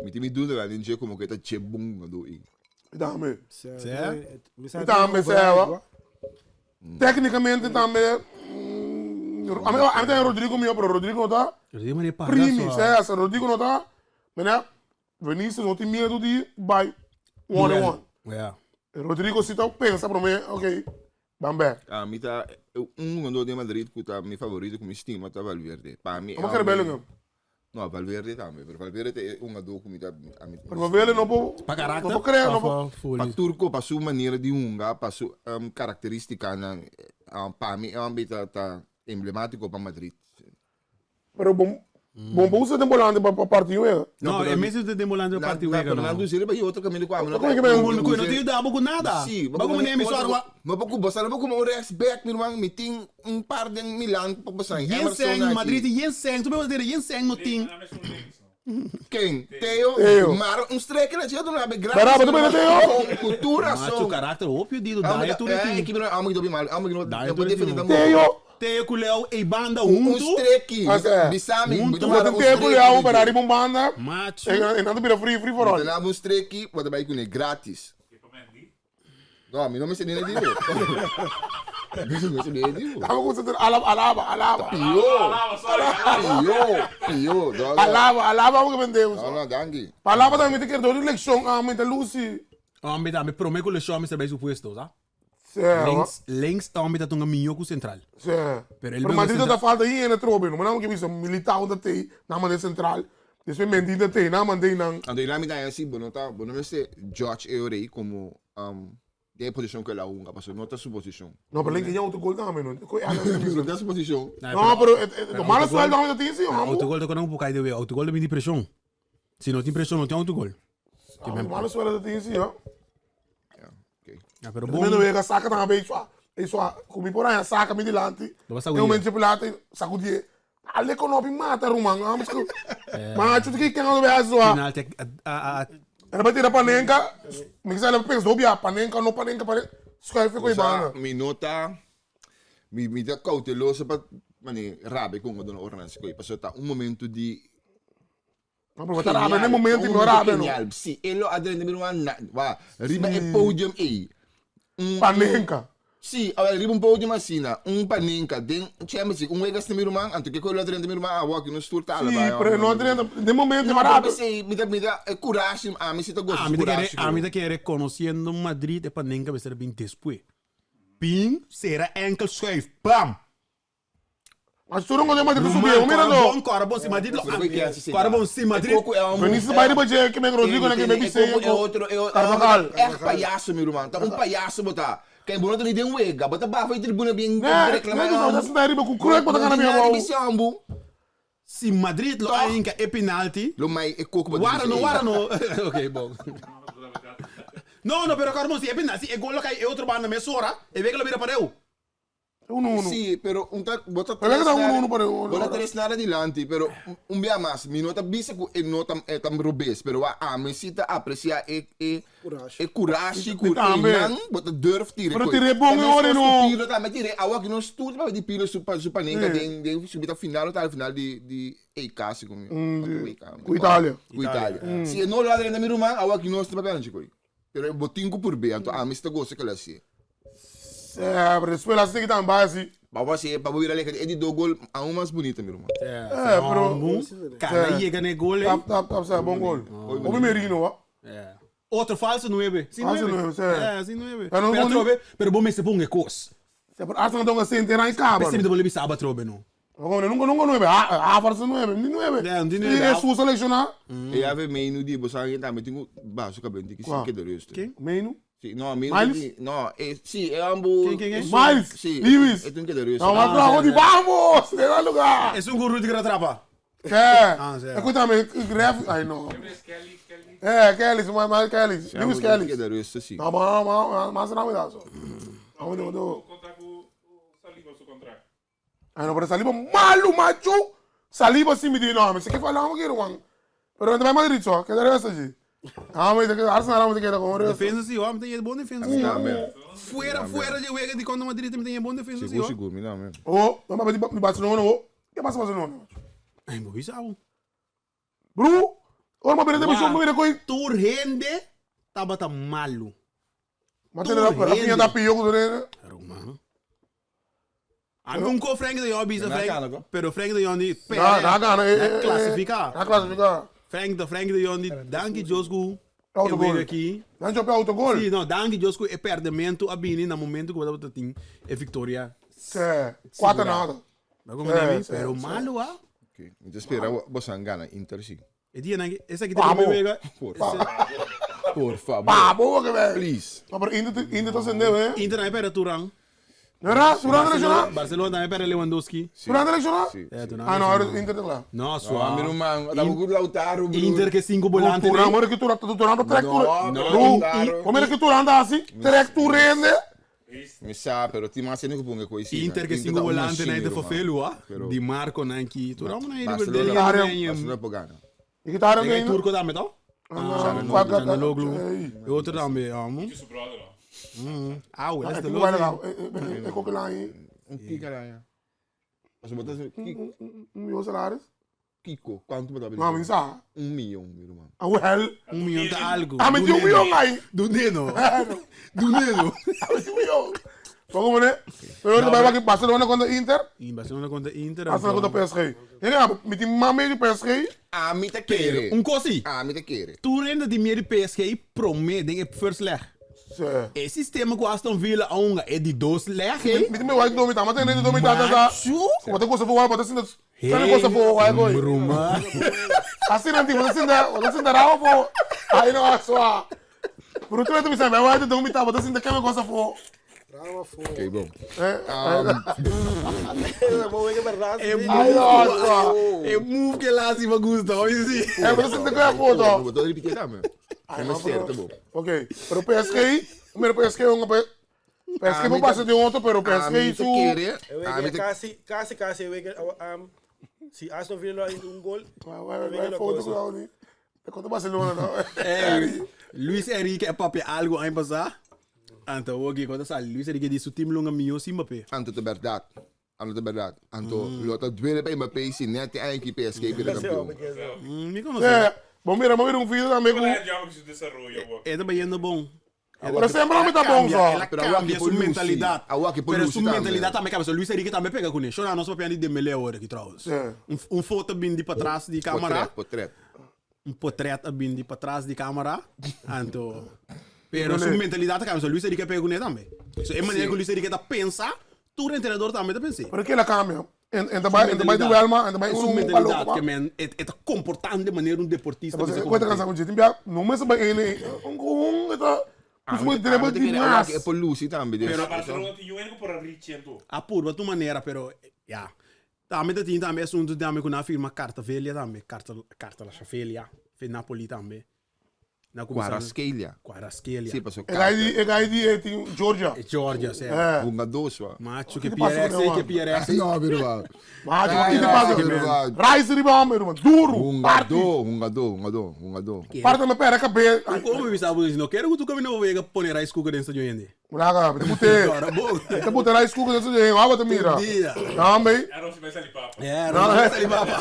S4: Mi tin mi duda den dje komo ku e ta dje bon hungadó ei.
S3: Mi tambe.
S5: Sè?
S3: Mi tambe sè. Técnicamente tambe ami ami ta Rodrigo mihó pero Rodrigo no ta
S5: Rodrigo mane paga
S3: primi,
S5: so.
S3: sè, Rodrigo no ta mene Vinicius no tin miedu di bai one on one.
S5: Yeah.
S3: Rodrigo si ta pensa prome, ok, ban bek.
S4: Ami ta un hungador di Madrid ku ta mi favorito ku mi stima ta Valverde. Pa mi
S3: Amo kere Bellingham.
S4: No, Valverde tambe, pero Valverde ta e hungador ku mi ta ami
S3: Pero Valverde no por
S5: Pa karakter?
S3: No por krea, no por.
S5: Of pa
S4: Pa
S5: fuli?
S4: turko, pa su manera di hunga, pa su karakteristikanan, pa mi e homber ta ta emblematiko pa Madrid.
S3: Pero bon bon por usa den volante pa parti wega.
S5: No, e mes usa den volante pa parti wega no.
S4: Nan usa riba e otro caminda cu ami no
S3: Como que men?
S5: Cu no ta yuda bo cu nada.
S4: Si,
S5: Ba como nemi so arwa.
S4: No pa cu bosa no pa como un rechts back mi ruman, mi tin un par den Milan pa bosa.
S5: Yen seng Madrid tin yen seng, tu me bosa yen seng no tin.
S4: Ken? Theo?
S3: Theo.
S4: Maar un strekker dat je doet, heb ik
S3: Pero abo ta bene Theo?
S4: Cultura
S5: Macho
S4: zo.
S5: karakter hopi di do daai tur
S4: Eh,
S5: tin.
S4: ik ben amo ik mal, amo ik
S5: Daai
S4: no
S5: tur
S4: defende
S5: tin.
S4: dan.
S3: Theo.
S5: Theo ku Leo e banda
S4: Un
S5: huntu.
S4: strekkie.
S3: Ah, sí.
S4: Bisami,
S5: Junto.
S3: Bo tin Theo ku Leo pero ariba un banda.
S5: Macho.
S3: E nan ta bira free free for all.
S4: Dan un strekkie, wat erbij kunnen gratis. No, mi no me sentí divo. Mi no me sentí divo.
S3: Tamo ku sentir alaba alaba alaba.
S4: Pio. Pio, pio. No, no.
S3: Alaba alaba amo ke bendemos.
S4: No, no, danki.
S3: Pa alaba tambe mi ta kere dor di lekshon amo mi ta lusi.
S5: Hombre tambe prome ku lekshon mester bai su puesto, sa?
S3: Sí,
S5: Links, links hombre ta tunga mihó ku sentral.
S3: Sí.
S5: Pero el
S3: Pero
S5: bebe
S3: Madrid ta
S5: central.
S3: falta hende trobe. No manera ke bisa Militao ta tei na mande sentral. Despues Mendy ta tei na mande nan.
S4: Anto i mi ta hasi bo no ta bo no mester judge e ora ei komo den e posishon ku el a hunga pasobra no ta su posishon.
S3: No, pero Lincoln ya otro gol tambe no. Ku e
S4: No ta su posishon.
S3: No, pero e malo sueldo ta tin si, hombre.
S5: Autogol ta kon un poco de wea. Autogol ta bini di preshon. Si no tin preshon no tin autogol.
S3: Malo sueldo ta tin si, ho.
S5: Ja, pero
S3: bon.
S5: bon.
S3: Mendo wega saca tambe e sua, e sua, ku mi por haña saca mi dilanti.
S5: Lo ba
S3: E
S5: sacudié.
S3: momento plata sacudie. Ale kon hopi mata ruman. Ah, mas Macho ki ken lo bes wa.
S5: Penalti a a a
S3: Era pa tira panenka. Mi kisa le pensa hopi panenka no panenka panenka. Schuif ko ibana.
S4: Mi no ta mi mi ta cauteloso pa mane rabia con dona ora nan scoy pasobra ta un momento di
S3: No, pero ta rabia ne momento no rabia no.
S4: Genial. Si e lo a drenta mi ruman na wa riba e podium ei. Un
S3: Panenka.
S4: Si, awel riba un podium asina, un panenka den Champions League, un wega asina mi ruman, anto ke ku e lo a drenta mi ruman awo aki nos tur ta
S3: Si,
S4: alaba.
S3: pero e no a drenta den momento
S4: No,
S3: ma
S4: pero
S3: rabia.
S4: p'esei mi ta mi ta e kurashi ami si ta gosa
S5: Ami
S4: su
S5: ta kere,
S4: kurashi.
S5: ami ta kere conociendo Madrid e panenka mester a bin despues. Bin, sera enkel schuif, bam!
S3: Mas tur un gote Madrid
S5: Ruman,
S3: subi, mira
S5: kora
S3: no.
S5: bon, kora bon si Madrid lo Kora bon si Madrid.
S3: Vinicius bai riba dje ke men Rodrigo na ke men bisei
S4: E otro, e otro,
S3: Carvajal.
S4: Echt payaso mi ruman, ta un payaso bo ta. Kay bo no ta ni den wega, bo ta bafa e tribuna bien
S3: Ne,
S4: reclama.
S3: ne ta sinta riba ku kruik bo ta gana mi abou.
S4: Ambu.
S5: Si Madrid lo a hinka e penalti.
S4: Lo mai e koko bo ta
S5: Wara
S4: bisa
S5: no,
S4: ei.
S5: wara no. Ok, bon. No, no, pero kora bon si e penalti, si e gol lo kai e otro banda mesora, e wega lo bira pareu.
S3: Uno uno.
S4: Sí, pero un ta, bo ta
S3: Pero
S4: tres
S3: ta uno
S4: nada-
S3: uno para uno.
S4: Bo ta tres nada dilanti, pero un bia mas, mi no ta bisa ku e no ta e ta robes, pero wa ami si ta aprecia e e
S6: Kurashi.
S4: e kurashi ku
S3: Mi tambe.
S4: einan bo ta durf tira
S3: Pero
S4: koi.
S3: tira e bon
S4: Ta
S3: e ora
S4: meskos
S3: no.
S4: ku Pirlo tambe tira e awa ki nos tur ta di Pirlo su pa su panenka
S3: Sí.
S4: den den subida final o tal final di di EK segun mi.
S3: Mm,
S4: Of WK,
S3: ku Italia.
S4: Ku Italia. Si e no lo adrenta mi ruman, awa ki nos ta papia anchi koi. Pero e bo tin ku purbe, anto ami si ta gosa kila si.
S3: Eh, pero despues la sigui tambe bai asi.
S4: Pa bo hasi, pa bo bira leka e di do gol aun mas bunita mi ruman.
S3: Eh, pero
S5: Cada yega na e gol ei.
S3: Tap, tap, tap, sa, bon gol. Hopi Merino, wa.
S5: Otro falso nuebe. Si
S3: Falso
S5: nuebe.
S3: nuebe, si.
S5: Eh, si nuebe.
S3: Pero no
S5: Pero
S3: bon-
S5: atrobe, pero bo mester pon e kos.
S3: Se pero Arsenal ta un sente na caba.
S5: P'esei mi ta bolbe bisa aba atrobe no.
S3: Nunca nunca nuebe. Havertz nuebe, ni nuebe.
S5: Ja, ni nuebe.
S3: E su selecciona.
S4: E ave Meinu di bo sa tambe tin ku baso kabel tin ki
S3: Kwa?
S4: keda rustig.
S5: Ken?
S3: Meinu?
S4: Si, no, Meinu
S3: Miles?
S4: di, no, e, si, e ambu.
S5: Ken, ken, ken?
S3: Miles,
S4: Si,
S3: Lewis.
S4: E tin keda rustig.
S3: No, maar trago di vamos, de dat lugar.
S5: Es un guru di atrapa.
S3: Che?
S5: Ah, sì.
S3: Escúchame, ref, ay no.
S7: Kelly, Kelly.
S3: Eh, Kelly, ma Kelly, Lewis Kelly.
S4: Keda rustig, si.
S3: No, ma ma ma se no me No, no, no.
S7: Contra ku Saliba su contract.
S3: Ay no, pero Saliba malo, macho. Saliba sí me di no, me sé que falamos que Juan. Pero no vai Madrid só, que deve ser. Ah, mas que Arsenal vamos queda com o
S5: Defensa si, homem, tem bom defensa si.
S4: Tambe.
S5: Fuera, fuera de wega di contra Madrid também tem bom defensa si,
S4: Sigur,
S5: ó.
S4: sigur, mi tambe.
S3: Oh, no, mas di Barcelona, oh. Que passa Barcelona?
S5: Ai, bo bisa.
S3: Bro, ora ma bene de show mira coi.
S5: Tur hende tabata malo.
S3: Ma te la Rafinha da pio com o
S5: Roma. Ami un ko Frank de Jong bisa
S4: Na
S5: Frank,
S4: gana, ko?
S5: pero Frank de Jong di
S3: Na, na gana, eh, eh,
S5: classifica.
S3: Na classifica.
S5: Frank de Frank de Jong di danki Josku.
S3: Autogol.
S5: E aqui.
S3: Não joga autogol.
S5: Si, no, danki Josku e perdimento a bini na momento que você tem e victoria.
S3: Sì, quattro nada.
S5: Ma come
S3: Eh,
S5: devi?
S3: sì,
S5: Pero
S3: sì.
S5: malo ah.
S4: Ok. Mi ta spera bo san gana Inter si.
S5: E dia nang essa aqui
S3: Vamos.
S5: tem wega.
S4: Por favor. Por favor.
S3: Pa, boa que velho.
S4: Please.
S3: Ma pero Inter Inter tá sendo, eh?
S5: Inter aí perde Turan.
S3: Não era? Turan lesionar?
S5: Barcelona também perde Lewandowski.
S3: Turan lesionar?
S4: Si.
S5: É, Turan.
S3: Ah, no, era Inter tá lá.
S5: No,
S4: Ah,
S5: suave.
S4: mi ruman, ta ku Lautaro, bro.
S5: Inter que cinco volante.
S3: Turan, mano, que Turan, Turan tá trek
S4: No,
S3: Turan.
S4: no,
S3: Como era que Turan tá assim? Trek Turan, né?
S4: Mi sa, pero ti mas sendo ku ponga koi si.
S5: Inter que cinco volante na de fofelo, ah. Di Marco na aqui. Turan na ele
S4: Barcelona, Barcelona po gana.
S3: E que tá
S5: Tem turco também, tá?
S3: Ah,
S5: Canaloglu. E outro também, amo.
S7: Su brother.
S5: Ah, ué, essa
S3: É que vai
S5: é
S3: lá, é qualquer lá aí.
S4: Un kika lá, ya. Mas bota
S3: Um milhão de salários.
S4: Kiko, quanto bota?
S3: Não, me sabe.
S4: Un milhão, mi ruman.
S3: Ah, well.
S5: Um milhão de algo.
S3: Ah, meti um milhão aí.
S5: Do Neno. Do Neno.
S3: Ah, meti um milhão. Vamos né? Pero vai aqui Barcelona contra Inter,
S5: Em Barcelona contra Inter.
S3: Barcelona contra PSG. E meti mame de PSG.
S4: Ah, mi ta kere.
S5: Um cosi.
S4: Ah, mi ta kere.
S5: Tu rende di meer PSG promete em first leg.
S3: Sim.
S5: E sistema com Aston Villa onga é de dois leg, hein?
S3: Meti meu white domi tá, mas tem nem domi tá, tá, tá.
S5: Macho.
S3: Bota coisa fora, bota assim, tem coisa fora, vai coi.
S5: Bruma.
S3: Assim não tem, bota assim, bota assim, rao fora. Aí não, só. Por outro lado, me sabe, vai domi tá, bota assim, que coisa fora.
S6: Drama fogo.
S4: Ok, bom.
S3: É.
S6: Vou ver que é verdade.
S5: É
S3: Aí não, só.
S5: É move que lá se gusta, olha assim.
S3: É, bota assim, que é foto.
S4: Vou repetir também. É mais certo, bom.
S3: Ok, pero PSG, primeiro PSG é um PSG não passa de outro, pero
S4: Ah, mi
S3: PSG
S4: ta
S3: su
S4: kere.
S6: Eu
S4: Ah, mi
S6: weet
S4: ta
S6: quase, quase, quase, eu weet um, Si Aston Villa lo un gol.
S3: Vai foto ku Audi. Te konta Barcelona no.
S5: Ey, Luis Enrique a papia algo aña pasá. Anto awor ki kota sali Luis Enrique di su team lo nga mihó sin Mbappé.
S4: Anto ta bèrdat. Anto ta bèrdat. Anto lo ta duele pa Mbappé si nèt e aña aki PSG bira kampion.
S5: Mi konosé.
S3: Bo mira, bo mira un video tambe ku.
S5: E ta bayendo bon.
S3: Pero semper lo mi ta bon so.
S5: El a cambia su mentalidad. Pero su mentalidad tambe cambia. So Luis Enrique tambe pega cune. Shona nos papia di Dembele awor aki trouwens. Un foto a bin di patras di camera.
S4: Potret, potret.
S5: Un potret a bin di patras di camera. Anto pero su mentalidad a cambia. So Luis Enrique a pega cune tambe. So e manera cu Luis Enrique ta pensa, tur entrenador tambe ta pensa.
S3: Pero kila cambia. En ta bai, en ta bai duel ma, en ta bai
S5: Su
S3: un
S5: mentalidad
S3: palo
S5: ke men e ta comportando de manera un deportista
S3: mester comporta. Cu ta cansa cu dje. Tin bia no mester bai ene un un e ta
S4: Ah,
S3: un dribble di mas.
S4: E por luci tambe.
S5: Pero
S7: Barcelona tin yu ene cu por a reach ento.
S5: A purba tu manera pero ya. Tambe ta tin tambe asunto tambe cu nan a firma Cartavelia tambe, Carta Cartalachavelia, fe Napoli tambe. Na cuminsa
S4: Kvaratskhelia.
S5: Kvaratskhelia.
S4: Sí, paso
S3: E gai di e gai di e tin Georgia.
S5: E Georgia, sí.
S3: Eh.
S4: Hungador swa.
S5: Macho ke
S3: Ki pasa
S5: PRX,
S3: ku
S5: ke PRX.
S4: No, mi ruman.
S3: Macho, ma ki te pasa?
S4: Mi ruman.
S3: Rice riba homber, ruman. Duro. Parti.
S4: Hungador, hungador, hungador, hungador.
S3: Parti me pera kabel.
S5: Como mi sabi no kere ku tu camina bo yega pone rice cooker den stadion yende.
S3: Mulaga, mi ta bute.
S5: Ora bo.
S3: Mi ta bute rice cooker den stadion. Awa ta mira.
S5: Dia.
S3: No, hombre.
S7: Arroz bai sali papa.
S5: Yeah, arroz bai sali papa.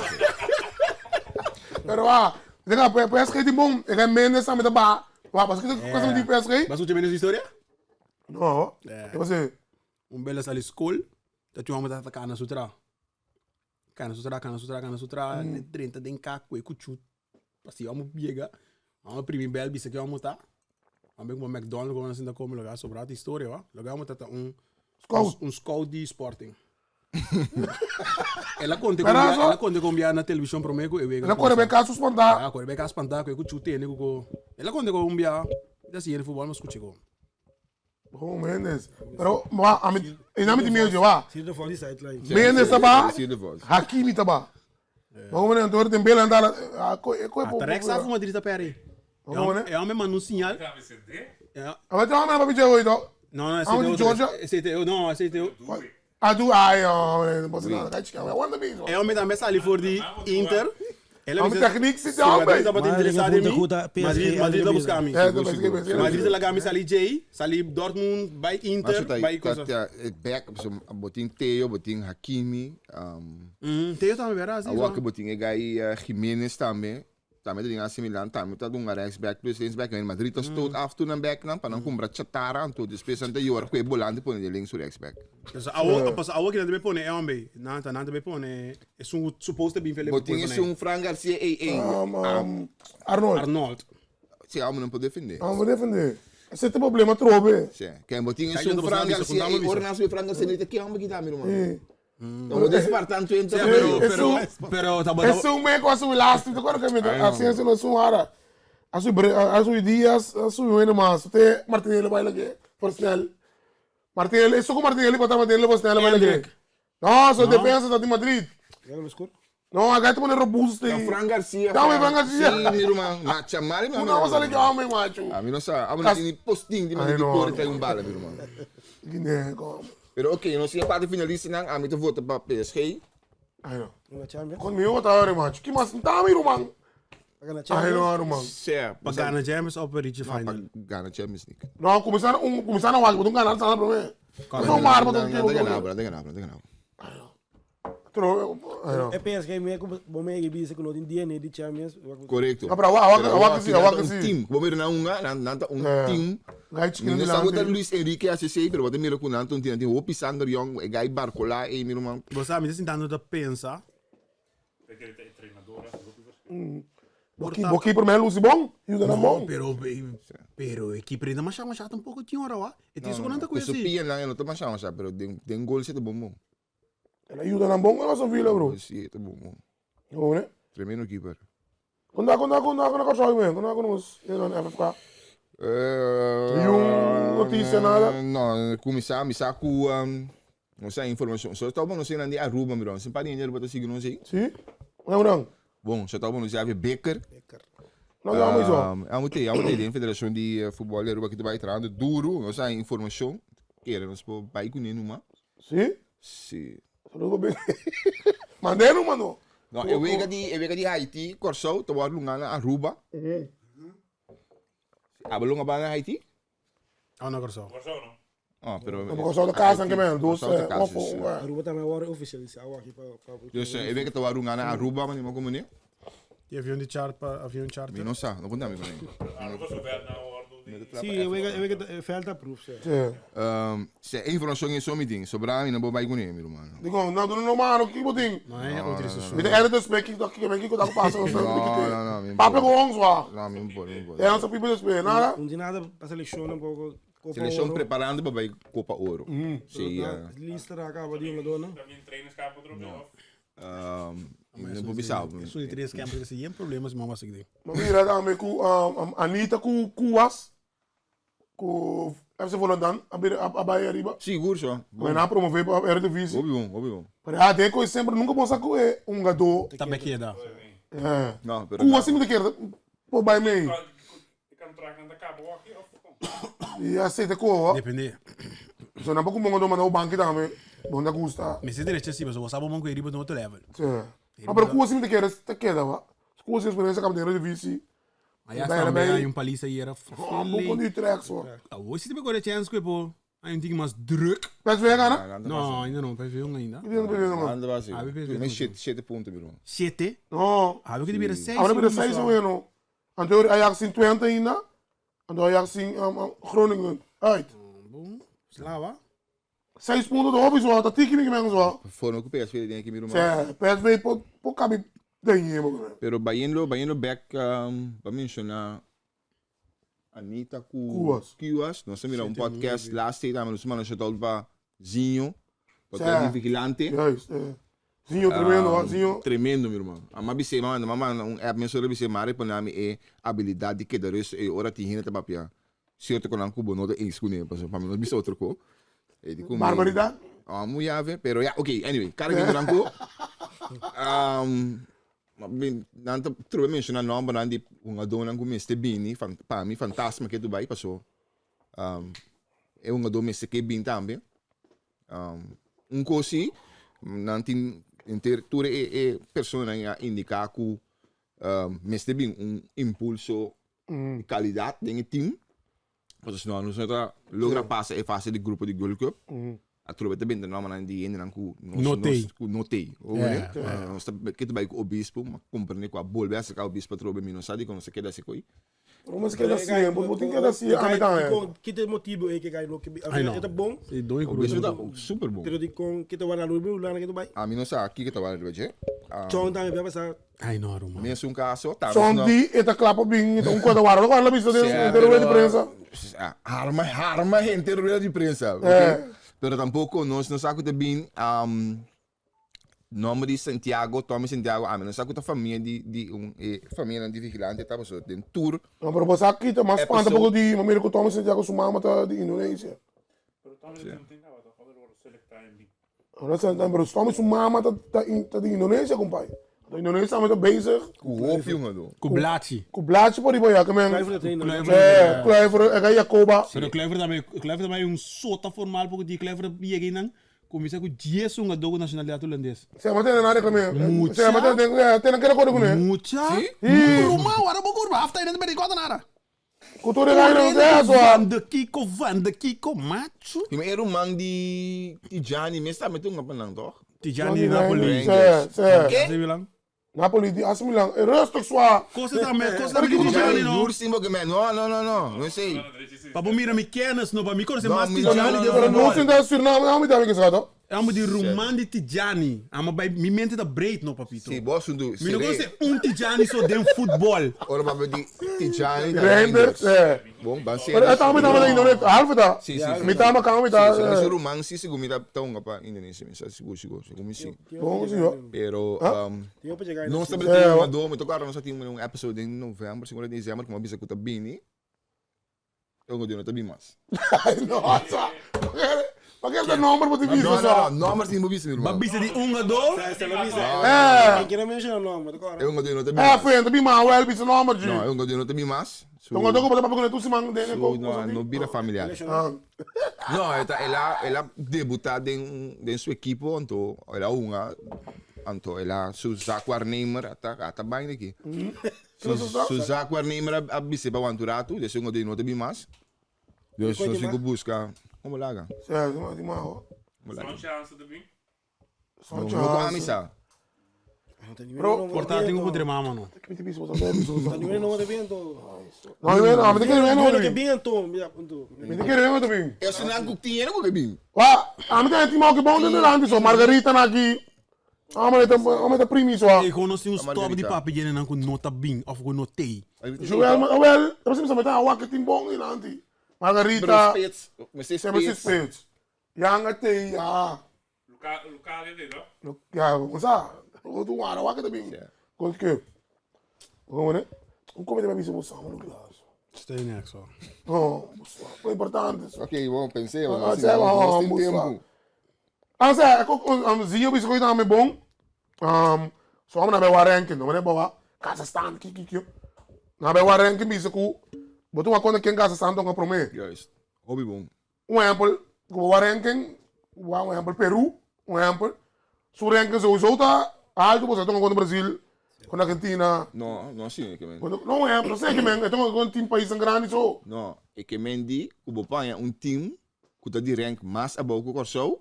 S3: Pero ah, Venga, PSG tin bon. E Mendes tambe ta baha. Wa, pas kita cosa di PSG?
S5: Bas escucha Mendes su historia?
S3: No. Ke pasa?
S5: Un bela sali school, ta tin un homber ta cana su tra. Cana su tra, cana su tra, cana su tra, mm. drenta den ka kue kuchu. Pasi amo yega, amo primi bel bisa ke amo ta. Amo como McDonald's como sinta come loga sobra historia wa. Loga amo ta un
S3: scout,
S5: un scout di Sporting. El a conta con bia, el a conta con bia na television prome cu e wega.
S3: El a corre bij caso spanta.
S5: Ja, corre bij caso spanta cu e cu chute ene cu co. El a conta con un bia, da si en futbol mas scuche con.
S3: Bom, Mendes. Pero, ma, a mi, e na mi di medio, wa.
S6: Sir de Vos di sideline.
S3: Mendes taba, Hakimi taba. Ma como ne, Dembele Dembele andala, a co, e co,
S5: Ah, Tarek sa fu Madrid ta peri. E homem manda un sinal. Ja.
S3: A wat homem pa pidje hoy to?
S5: No, no,
S3: ese
S5: te
S3: Georgia.
S5: Ese te, no, ese te.
S3: Ah, du, ai, oh, no pasa nada. Kijk, chica, wanda mismo.
S5: E homem também sali for di Inter. Ele
S3: Homem techniek zit daar,
S5: Madrid
S3: homem.
S5: tava interessado em mim. Madrid, Madrid la buscar a mim.
S3: É, também,
S5: Madrid la gami sali Jay, sali Dortmund, by Inter, by cosa.
S4: Back, so, botin Theo, botin Hakimi,
S5: Theo também era assim.
S4: Awor ku bo tin e gai Jimenez tambe, tambe ta den AC Milan, tambe ta dunga rechtsback plus linksback. En Madrid ta stoot af tur nan backnan pa nan kumpra chatara, anto despues nan ta yora ku e bolante pone den links su rechtsback.
S5: Paso awor, paso awor ki nan ta bay pone e homber, nan ta nan ta bay pone esun ku suppose ta bin fe
S4: Bo
S5: Liverpool
S4: tin
S5: pone.
S4: esun Fran Garcia ey ey.
S3: Arnold.
S5: Arnold.
S4: Si, amo nan por defende.
S3: Amo por defende. Ese ta problema trobe.
S4: Si, ken bo tin
S5: Kijk,
S4: esun
S5: bo
S4: Fran
S5: sa bisa,
S4: Garcia
S5: kontame
S4: ey,
S5: bisa.
S4: ora nan subi Fran Garcia nan ta ke homber kita mi ruman.
S3: Si.
S4: No despartan tu entra.
S5: Pero,
S3: Es
S5: pero,
S3: un-
S5: pero, taba,
S3: Es un meco a su last, te acuerdas que me así es lo su ara. A su a su Díaz, a su bueno más. Usted Martinelli baila que por Snell. Martinelli, eso con Martinelli para Martinelli por Snell baila que. No, su defensa está de Madrid.
S6: Ya lo score.
S3: No, acá te pone robusto.
S4: Na Fran Garcia.
S3: Dame Fran Garcia.
S4: Sí, mi ruman. Ma chamari, mi
S3: Una cosa le llamo, macho.
S4: A mi no sa. Amo no tiene posting di
S3: Ay,
S4: man di
S3: no.
S4: corre trae un bala, mi ruman.
S3: Guinea, como.
S4: Pero ok, no sé parte finalista nan, a mi te vota pa PSG.
S3: Ay, no.
S6: Una Champions.
S3: Conmigo está ahora, macho. ¿Qué más? Está mi ruman.
S6: Para ganar
S3: Ay,
S6: Champions.
S3: no, ruman.
S4: Sè,
S5: Pa gana Champions of pa reach
S4: pa
S5: final.
S4: gana Champions League.
S3: No, começar um, começar na vaga, não ganar, sana para mim. Não, mar,
S4: Não, não ganhava, não ganhava, não ganhava.
S6: E PSG me bom me que bisa que no tem DNA de Champions.
S4: Correcto.
S3: Ah, pero awa- awa- awa que sí, awa que
S4: un
S3: sí.
S4: team. Bom mira na unga, nan nan ta un
S3: Eh.
S4: team.
S3: Gai chiquinho
S4: Não
S3: de
S4: sa bota
S3: lá.
S4: Luis Enrique ACC, pero bota mira ku nan ton tin tin hopi Sander Jong, e gai Barcola e mira man.
S5: Bo sa, mi ta sintando ta pensa.
S3: Boki por mim Lucy bom, ajuda na
S5: No,
S3: bom.
S5: pero, pero e keeper ainda masha masha tampoco tinha ora wa. E tem isso não tá
S4: Ku su
S5: coisa.
S4: pia nan no ta masha masha, pero den den gol se te bom bom.
S3: Ela ajuda na bom, ela só vila, bro.
S4: Si, te bom bom.
S3: Bom, né?
S4: Tremendo keeper.
S3: Quando quando quando quando quando quando quando quando quando FFK. Nenhum notícia, nada?
S4: No, começar, me saco, não sei, informação. Só estava não sei na de Aruba, meu Sem para dinheiro para seguir, não sei.
S3: Sim? Não, não.
S4: Bom, só estava não sei, Becker.
S3: Não, não, mas ó.
S4: Amo te, amo te, tem federação de futebol de Aruba que vai entrando duro, não sei, informação. Quer, não se pode vai com nenhuma.
S3: Sim?
S4: Sim.
S3: Saludo bem. Mandei, mano.
S4: No, e wega di, e wega di Haiti, Kòrsou, ta wòrdu lungá na Aruba. Abo lunga ba na Haiti?
S5: Oh, na Kòrsou.
S7: Kòrsou no.
S4: Oh, pero...
S3: No, Kòrsou ta kas nan ke men, dus,
S4: Kòrsou ta kas,
S3: of,
S4: dus,
S3: eh.
S6: Aruba tambe a wòrdu ofisialisá awor aki pa pa
S4: Dus e wega ta wòrdu lungá na Aruba, ma nima komo ne?
S5: Di avion di chart pa avion charter.
S4: Mi no sa, no konta mi komo ne.
S7: Aruba su vèlt nan a wòrdu di.
S6: Sí, e wega e wega ta e vèlt ta approve, sí.
S3: Sí.
S4: Se e informashon ei so mi tin, sobrá mi no por bai kuné, mi ruman.
S3: Dikon? No, duna no mano, kiko bo tin?
S5: No hay outorisashon.
S3: Mi ta edit despues kiko kiko men kiko ta ku pasa nos
S4: No, no, no, mi no
S3: Papia
S4: por.
S3: ku ons wa.
S4: No, mi no por, mi no por.
S3: E ons a pipa despues, nada?
S6: No tin nada pa selekshon tampoco. Copa
S4: Selekshon
S6: Oro.
S4: preparando pa bai Copa Oro. Sí, ya.
S6: Lista ta akaba di hungadónan.
S7: También trainers kaba otro bes of?
S4: Mi no por bisa bo.
S5: Esun di tres camp si yen problema si mama sigui.
S3: Ma mira tambe ku Anita ku Kuwas ku FC Volendam a bira a bai ariba.
S4: Sigur so.
S3: Bo nan a promove pa Eredivisie.
S4: Hopi bon, hopi bon.
S3: Pero ya den koe semper nunka bo sa ku e hungadó.
S5: Ta be keda.
S4: No, pero
S3: Kuwas si mi ta kere por bai mei.
S7: E contractnan ta caba hoki of con?
S3: Ya se te coho.
S5: Depende.
S3: So nan por kumba manda bo banki tambe. Bo no ta gusta.
S5: Mester derecha si, pasobra bo sa bo man ku e riba den otro level.
S3: Sí. Ma pero kuwas mi ta kere ta keda wa. Kuwas sin experiencia kaba den Eredivisie.
S5: Aya tambe hay un palisa y era
S3: Oh, bo con Utrecht so.
S5: Awor si te por chance ku e por hay un tiki mas druk.
S3: PSV gana?
S5: No, ainda no, PSV un ainda.
S3: Ki dia PSV gana?
S4: Anda basi.
S5: Ah, PSV
S4: Tiene shete punto, mi ruman.
S5: Shete?
S3: No.
S5: Ah, lo ke bira seis.
S3: Ahora bira seis bueno. Anto Ajax sin Twente ainda. Anto Ajax sin Groningen uit.
S5: Bon, Slava.
S3: Seis punto ta hopi zwa, ta tiki mi men zwa.
S4: Forma ku PSV den aki mi ruman.
S3: Sè, PSV por por kabi den hier mi men.
S4: Pero bayendo bayendo bek pa menshoná Anita ku
S3: Kuwas.
S4: Kuwas. Nos a mira un podcast last day tambe nos a manda shout out pa Zinho, podcast di Vigilante.
S3: Juist, eh. Zinho tremendo, hoor, Zinho.
S4: Tremendo, mi ruman. A mi a bis'é, mi a manda un app mesora bis'é, mari pone ami e abilidat di keda rust ei ora tin hende ta papia sierto konan ku bo no ta eens kuné, pasobra pa mi no bisa otro ko. E di ku mi.
S3: Barbaridad.
S4: Ah, mu yave, pero ya, ok, anyway, kada ken ku nan ku. Nan ta trobe menshoná nòmbernan di hungadónan ku mester bini, pa mi fantasma ke tu bai, paso e hungadó mester ke bin tambe. Un kos si, nan tin henter tur e e personanan a indiká ku mester bin un impulso di kalidat den e tim, pasobra si no nos no ta logra pasa e fase di grupo di Gold Cup. Atrobe ta benta nòmbernan di hendenan ku nos ku no tei. Nos ta ke ta bai ku obispo, ma komprende ku a bolbe aserká obispo atrobe mi no sa dikon nos a keda asi koi.
S3: Pero mester keda así, bo bo tin keda así, ami tambe.
S6: Dikon, ki ta e motibu ei ke gai no ke bi,
S5: Ai no.
S6: e ta bon,
S5: Si Don y Cruz
S4: Obispo
S5: ta
S4: ta super bon.
S6: pero dikon ke ta warda riba Hulanda ke ta bai?
S4: Ami no sa kiko ta warda riba dje.
S6: Chon tambe bia pasa.
S5: Ai no, ruman.
S4: Mesun kaso, tambe
S3: Son
S4: no.
S3: di e ta kla pa bin, e ta un kos ta warda, lo cual a bisa den
S4: Sea,
S3: den rueda di prensa.
S4: Harma, harma henter rueda di prensa, ok?
S3: Eh.
S4: Pero tampoco nos no sa ku ta bin Nomber di Santiago, Tommy Santiago, ami no sa ku ta famia di di un e famianan di Vigilante ta pasobra den tur.
S3: No, pero bo sa kita mas spanta
S4: Episode.
S3: poko di mi mira ku Tommy Santiago su mama ta di Indonesia.
S7: Pero Tommy no tin tabata ora lo selecta en bi.
S3: Ora sa pero Tommy su mama ta ta ta di Indonesia kumpai. Anto Indonesia tambe ta bezig.
S4: Ku hopi hungadó.
S5: Ku blachi.
S3: Ku blachi por riba ya ke men.
S6: Kluivert ta traina.
S5: Kluivert.
S3: Eh, Kluivert, e ka Jacoba.
S5: Pero Kluivert tambe, Kluivert tambe hay un sota formal poko di Kluivert yega einan. Kuminsá ku dies hungadó ku nashonalidat hulandes.
S3: Se ma tene nada kame.
S5: Mucha.
S3: Se ma tene tene kere kore kune.
S5: Mucha.
S4: Si?
S5: Ruman, wara bo kurba half time perde kuater nada.
S3: Ku tur e gaina no te eso.
S5: Van de Kiko, Van de Kiko, machu.
S4: Mi e ruman di Tijani mes tambe ta hunga pa nan toch?
S5: Tijani di Napoli.
S3: Se, se.
S5: AC Milan.
S3: Napoli di AC Milan. E rustig swa.
S5: Cosa tambe, cosa tambe di Tijani no.
S4: Jur sin bo man. No, no, no, no. No esei.
S5: Pa bo mira mi kennis no, pa mi conoce
S4: No,
S5: mas
S4: mi- no,
S5: Tijani
S4: no,
S5: den
S4: no,
S3: Pero
S5: voetbal.
S3: no sin ta Suriname, no mi tambe kisá to.
S5: Amo di ruman di Tijani. Amo bai, mi mente ta breed no, papito.
S4: Si, bo asuntu
S5: Mi no
S4: seré.
S5: conoce un Tijani so den voetbal.
S4: Ora papia di Tijani ta
S3: Reinders,
S4: Reinders.
S3: eh.
S4: Bon, ban
S3: Pero
S4: serio.
S3: e tambe tambe ta Indonesia. Halve ta.
S4: Si, si, si.
S3: Mi tama kama mi ta.
S4: Si, si, mi su ruman si sigur mi ta ta hunga pa Indonesia, mi sa sigur sigur, sigur mi si.
S3: Bon, si yo.
S4: Pero
S6: Tin hopi chega
S4: nos
S6: ainda.
S4: tabata tin un hungadó, mi ta acorda nos a tin un episode den november, sigur den december, ku mi a bisa ku ta bini, e hungadó no ta bini mas.
S3: Ay, no, sa. Pak'e ta nomber bo tin bisa,
S4: No, no,
S3: sa.
S4: no, nomber sin bo bisa, mi
S5: Ba
S4: ruman.
S5: bisa di un hungadó.
S6: Sa lo bisa.
S3: Eh.
S6: Mi kere menciona nomber, ta acorda?
S4: E hungadó no ta bini
S3: Eh,
S4: mas.
S3: friend, ta bin Manuel bisa nomber, G.
S4: No, e hungadó no ta bini mas. Su,
S3: Tongo tongo bo ta papia ku ne tur siman den e
S4: su,
S3: ko.
S4: no, no bira familiar.
S3: Ah.
S4: No, e ta, el a, el a debuta den, den su ekipo, anto el a hunga. Anto el a su zaakwaarnemer a ta a ta baina aki. Su su zaakwaarnemer a a bis'é pa wanta un ratu, despues un otro no ta bin mas. Dus nos tin ku buska como laga. Como laga.
S7: Son chance ta bin.
S4: No, no ku ami sa.
S3: Bro,
S5: Por ta tin ku puntra mama no.
S3: No, yo no, mi te kere no
S6: que
S3: bin.
S6: bin anto, mira, anto.
S3: Mi te kere no bin.
S4: Esnan ku tin ku ke bin.
S3: Wa, ami te tin ki bon den delante so Margarita na aki. Ame ta ame ta primi so.
S5: Ey, kon nos tin un stop di papia djene nan ku no ta bin of ku no tei.
S3: Joel, wel, ta bisa mi ta awa ki tin bon dilanti. Margarita.
S4: Pero spits, mester
S3: Seme si
S4: spits.
S3: spits. Yanga tei, ya.
S7: Luka Luka de toch?
S3: Ya, o sa, o tu wara wak ta bin. Gold Cup. Como ne? Un come te bisa bo sama no glass.
S5: Stay next so.
S3: No, bo importante.
S4: Ok, bom, pensei,
S3: Ah,
S4: nos
S3: sei,
S4: nos
S3: ah,
S4: tin
S3: bo sa.
S4: tempo.
S3: Ah, sa, ko zinho bisa ko ita me bon. So am na be wa ranking, no me bawa Kazakhstan ki ki ki. Na be wa ranking bisa ku bo tu wa kon ken Kazakhstan to prome.
S4: Juist. Hobby bom.
S3: Un ehempel, ku wa ranking, wa un ehempel Peru, un ehempel. Su ranking sowieso ta alto, bo sa to kon Brasil, kon Argentina.
S4: No, no asina ke men.
S3: No, un ehempel, sei que men, to kon team país grande so.
S4: No, e ke men di ku bo paña un team ku ta di rank mas abou ku Kòrsou,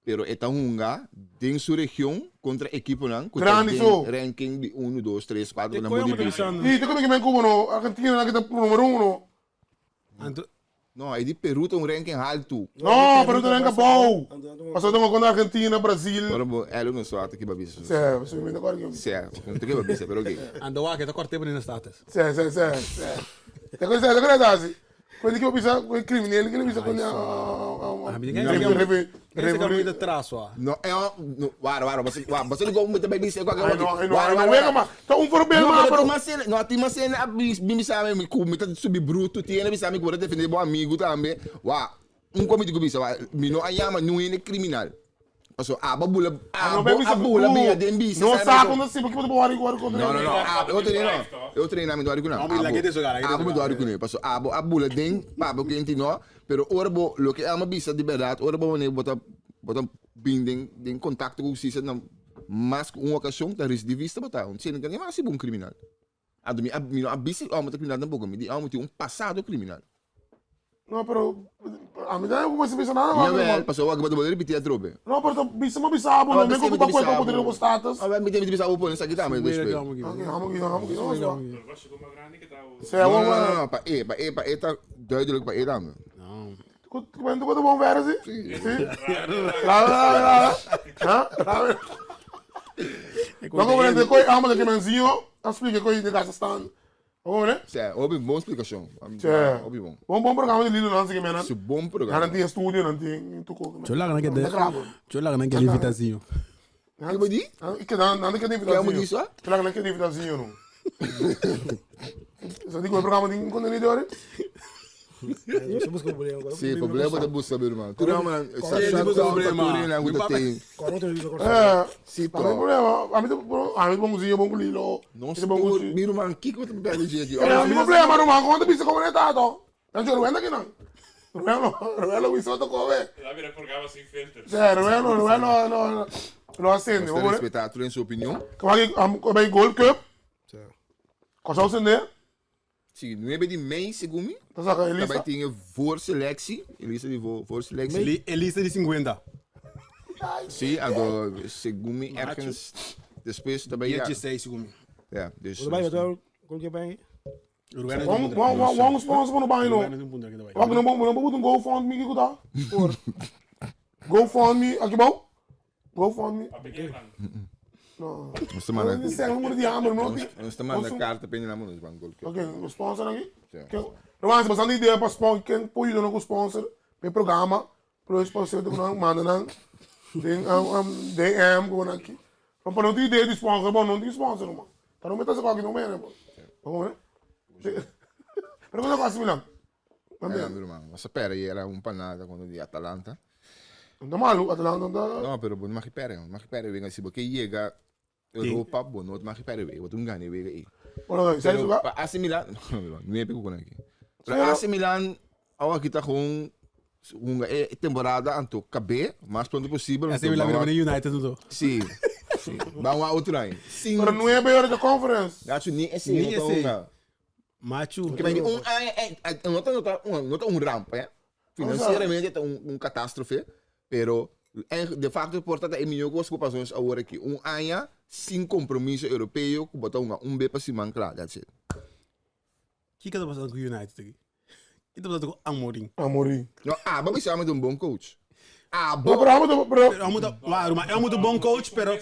S4: pero e ta hunga den su region kontra ekiponan ku ta
S3: Grandi
S4: den
S3: so.
S4: ranking di unu, dos, tres, kuater,
S5: Te
S4: nan
S5: koyo
S4: bo
S5: mo ta
S4: di
S5: bisando.
S3: I te kon ke men kubo no, Argentina na kita numero uno.
S5: Anto
S4: No, e di Peru ta un ranking haltu.
S3: No, Peru ta rank abou. Pasobra ta kontra Argentina, Brasil.
S4: Ora bo Elo no sa ki ba bisa.
S3: Sè, sè, mi ta kòrda ki.
S4: Sè, no ta ki ba bisa, pero oké.
S5: Ando wak, e ta kòrte bo den status.
S3: Sè, sè, sè, sè. Te kòrda, te kòrda ta hasi. Kòrda ki bo bisa, ku e kriminel ki lo bisa ku
S5: Ah, mi tin ke Ese ka muy detrás, wa.
S4: No, e no, wara, wara, basta, wa, basta di go mi ta bai bisa kwak
S3: Ai no, ai no, ai no, wega ma. Ta un voorbeeld
S4: No,
S3: ma,
S4: pero
S3: pero
S4: tin mas sene, no, tin mas sene a bis, bin bisa mi ku mi ta subi bruto, tin a bisa mi ku bo ta defende bo amigu tambe. Wa, un ku mi tin ku bisa, wa, mi no a yama niun hende kriminal. Paso abo a bula,
S3: Ai no,
S4: abo
S3: bai bisa
S4: a bula
S3: ku
S4: bin aden bisa
S3: No
S4: sa
S3: sa
S4: mi
S3: ku no si, porque bo ta wari wari kontra
S4: No, no, no, abo, e otro no, e otro na mi dori ku nan.
S5: No, mi
S4: Abo,
S5: lag'e deso ga, lag'e
S4: abo
S5: deso
S4: mi
S5: ga.
S4: dori ku ne, paso abo a bula den pa bo kenti no, Pero ora bo, loke Elma bisa di berdad, ora bo wanneer bo ta, bo ta bin den, den contacto cu husticia na mas cu un ocasion, ta recidivista bo ta. Un sende ka ni hasi bo un criminal. Anto mi a, mi no a bisa di Elma ta criminal tampoco, mi di Elma tin un pasado criminal.
S3: No, pero ami ta cu bisa nada mas,
S4: Jawel,
S3: hermano.
S4: pasobra bo ta bolbe ripiti atrobe.
S3: No, pero ta bisa mi bisa bo, no me ocupa cu e poder bo status.
S4: Awel, mi ta bisa bo pone esaki tambe despues.
S3: Ok, hamo ki, hamo ki, no, so.
S4: No, no, no, no, pa e, pa e, pa e ta duidelijk pa e tambe.
S5: No.
S3: Tu tu tu bom vera si? Si. La la la la. Ha? La. No como ne koi amo que menzinho, explica koi de casa staan. Como ne?
S4: Sè, hopi bon splikashon.
S3: Sè.
S4: Hopi bon.
S3: Bon bon programa di Lilo Nancy que menan.
S4: Su bon programa.
S3: Nan tin estudio, nan tin tu ko.
S5: Yo laga nan ke de. Yo laga nan ke invitación.
S4: Ke bo di?
S3: Ke nan nan ke invitación.
S4: Ke bo di so?
S3: Yo laga nan ke invitación no. Sa di ku e programa tin contenido ori?
S6: Você busca problema agora.
S4: Sí, problema ta busca, mi hermano. Tur hòmber sa
S5: Sí,
S4: sa
S5: busca
S4: sa
S5: problema.
S4: tur hende ku ta tin.
S6: Agora outro vídeo agora.
S3: Eh,
S4: Sí,
S3: no hay
S4: to.
S3: problema. A mi a mi bon kuzinha, bon ku Lilo.
S4: No
S3: Ese bon
S4: stoor,
S3: kuzinha.
S4: mi ruman, kiko ta pèrdè dje aki?
S3: Pero no hay problema, ruman. Kon ta bisa komo ne ta to? Nan cho Rubén ta kinan. Rubén lo, Rubén lo wiso to kobe.
S7: Dat weer een programma sin filter.
S3: Sí, Rubén lo, Rubén lo, lo, lo ascende.
S4: Nos ta respetá tur en su opinion.
S3: Como aki, bij Gold Cup. Kòrsou sende.
S4: Sí, 9 di mei, segun mi.
S3: Ta saka e
S4: Ta
S3: lista.
S4: bai tin e voorselectie, e lista di voorselectie.
S5: E lista di 50.
S4: Sí, anto segun mi ergens despues ta bai ya.
S5: 16 segun mi.
S4: Ja, dus.
S6: Você vai botar com que bem?
S5: Uruguay no
S3: Wan, wan, wan, wan sponsor no bai no. Wak no bo no bo un GoFundMe kiko ta? GoFundMe, aki bou? GoFundMe. No.
S4: Nos ta manda.
S3: Ni seng número di hamber no.
S4: Nos ta manda carta pa nan nos ban Gold Cup.
S3: Ok, sponsor aki. Roman, si bastante idea pa sponsor, ken por yuda nos ku sponsor pa e programa, por sponsor ku nan manda nan den DM ku nan aki. Pa no tin idea di sponsor, bo no tin sponsor ruman. Ta no meta esaki no mene bo. Pero cosa pasa Milan?
S4: Eh, mi ruman, nos a perde yera un panada contra di Atalanta.
S3: No ta malu, Atalanta no ta.
S4: No, pero bo no mag perde, no mag perde wega. Si bo ke yega Europa, bo no mag perde wega. Bo tin gana e wega ei.
S3: Bueno,
S4: Pero pa AC Milan, no, mi ruman, nuebe ku kon aki. Pero AC Milan awo aki ta gewoon hunga e temporada anto kab'é mas pronto posibel.
S5: AC Milan bira manera United anto.
S4: Sí. Ban wa otro aña. Sin
S3: Pero nuebe ora de conference.
S4: Gacho ni ese
S5: Ni
S4: no ta
S5: ese.
S4: hunga.
S5: Machu.
S4: Ke un aña eh, eh, no ta no ta un no ta un ramp, eh. Financieramente ta un un catástrofe, pero en de facto por ta e mihó kos ku pasó nos awor aki. Un aña sin compromiso europeo ku bo ta hunga un be pa siman kla, that's it.
S5: Kiko ta pasando ku United aki? Kiko ta pasando ku Amorim?
S3: Amorim.
S4: No, abo bisa amo ta un bon coach.
S3: No,
S4: Abo.
S3: pero amo ta, pero
S5: Pero amo ta, wa, ma amo ta bon coach, pero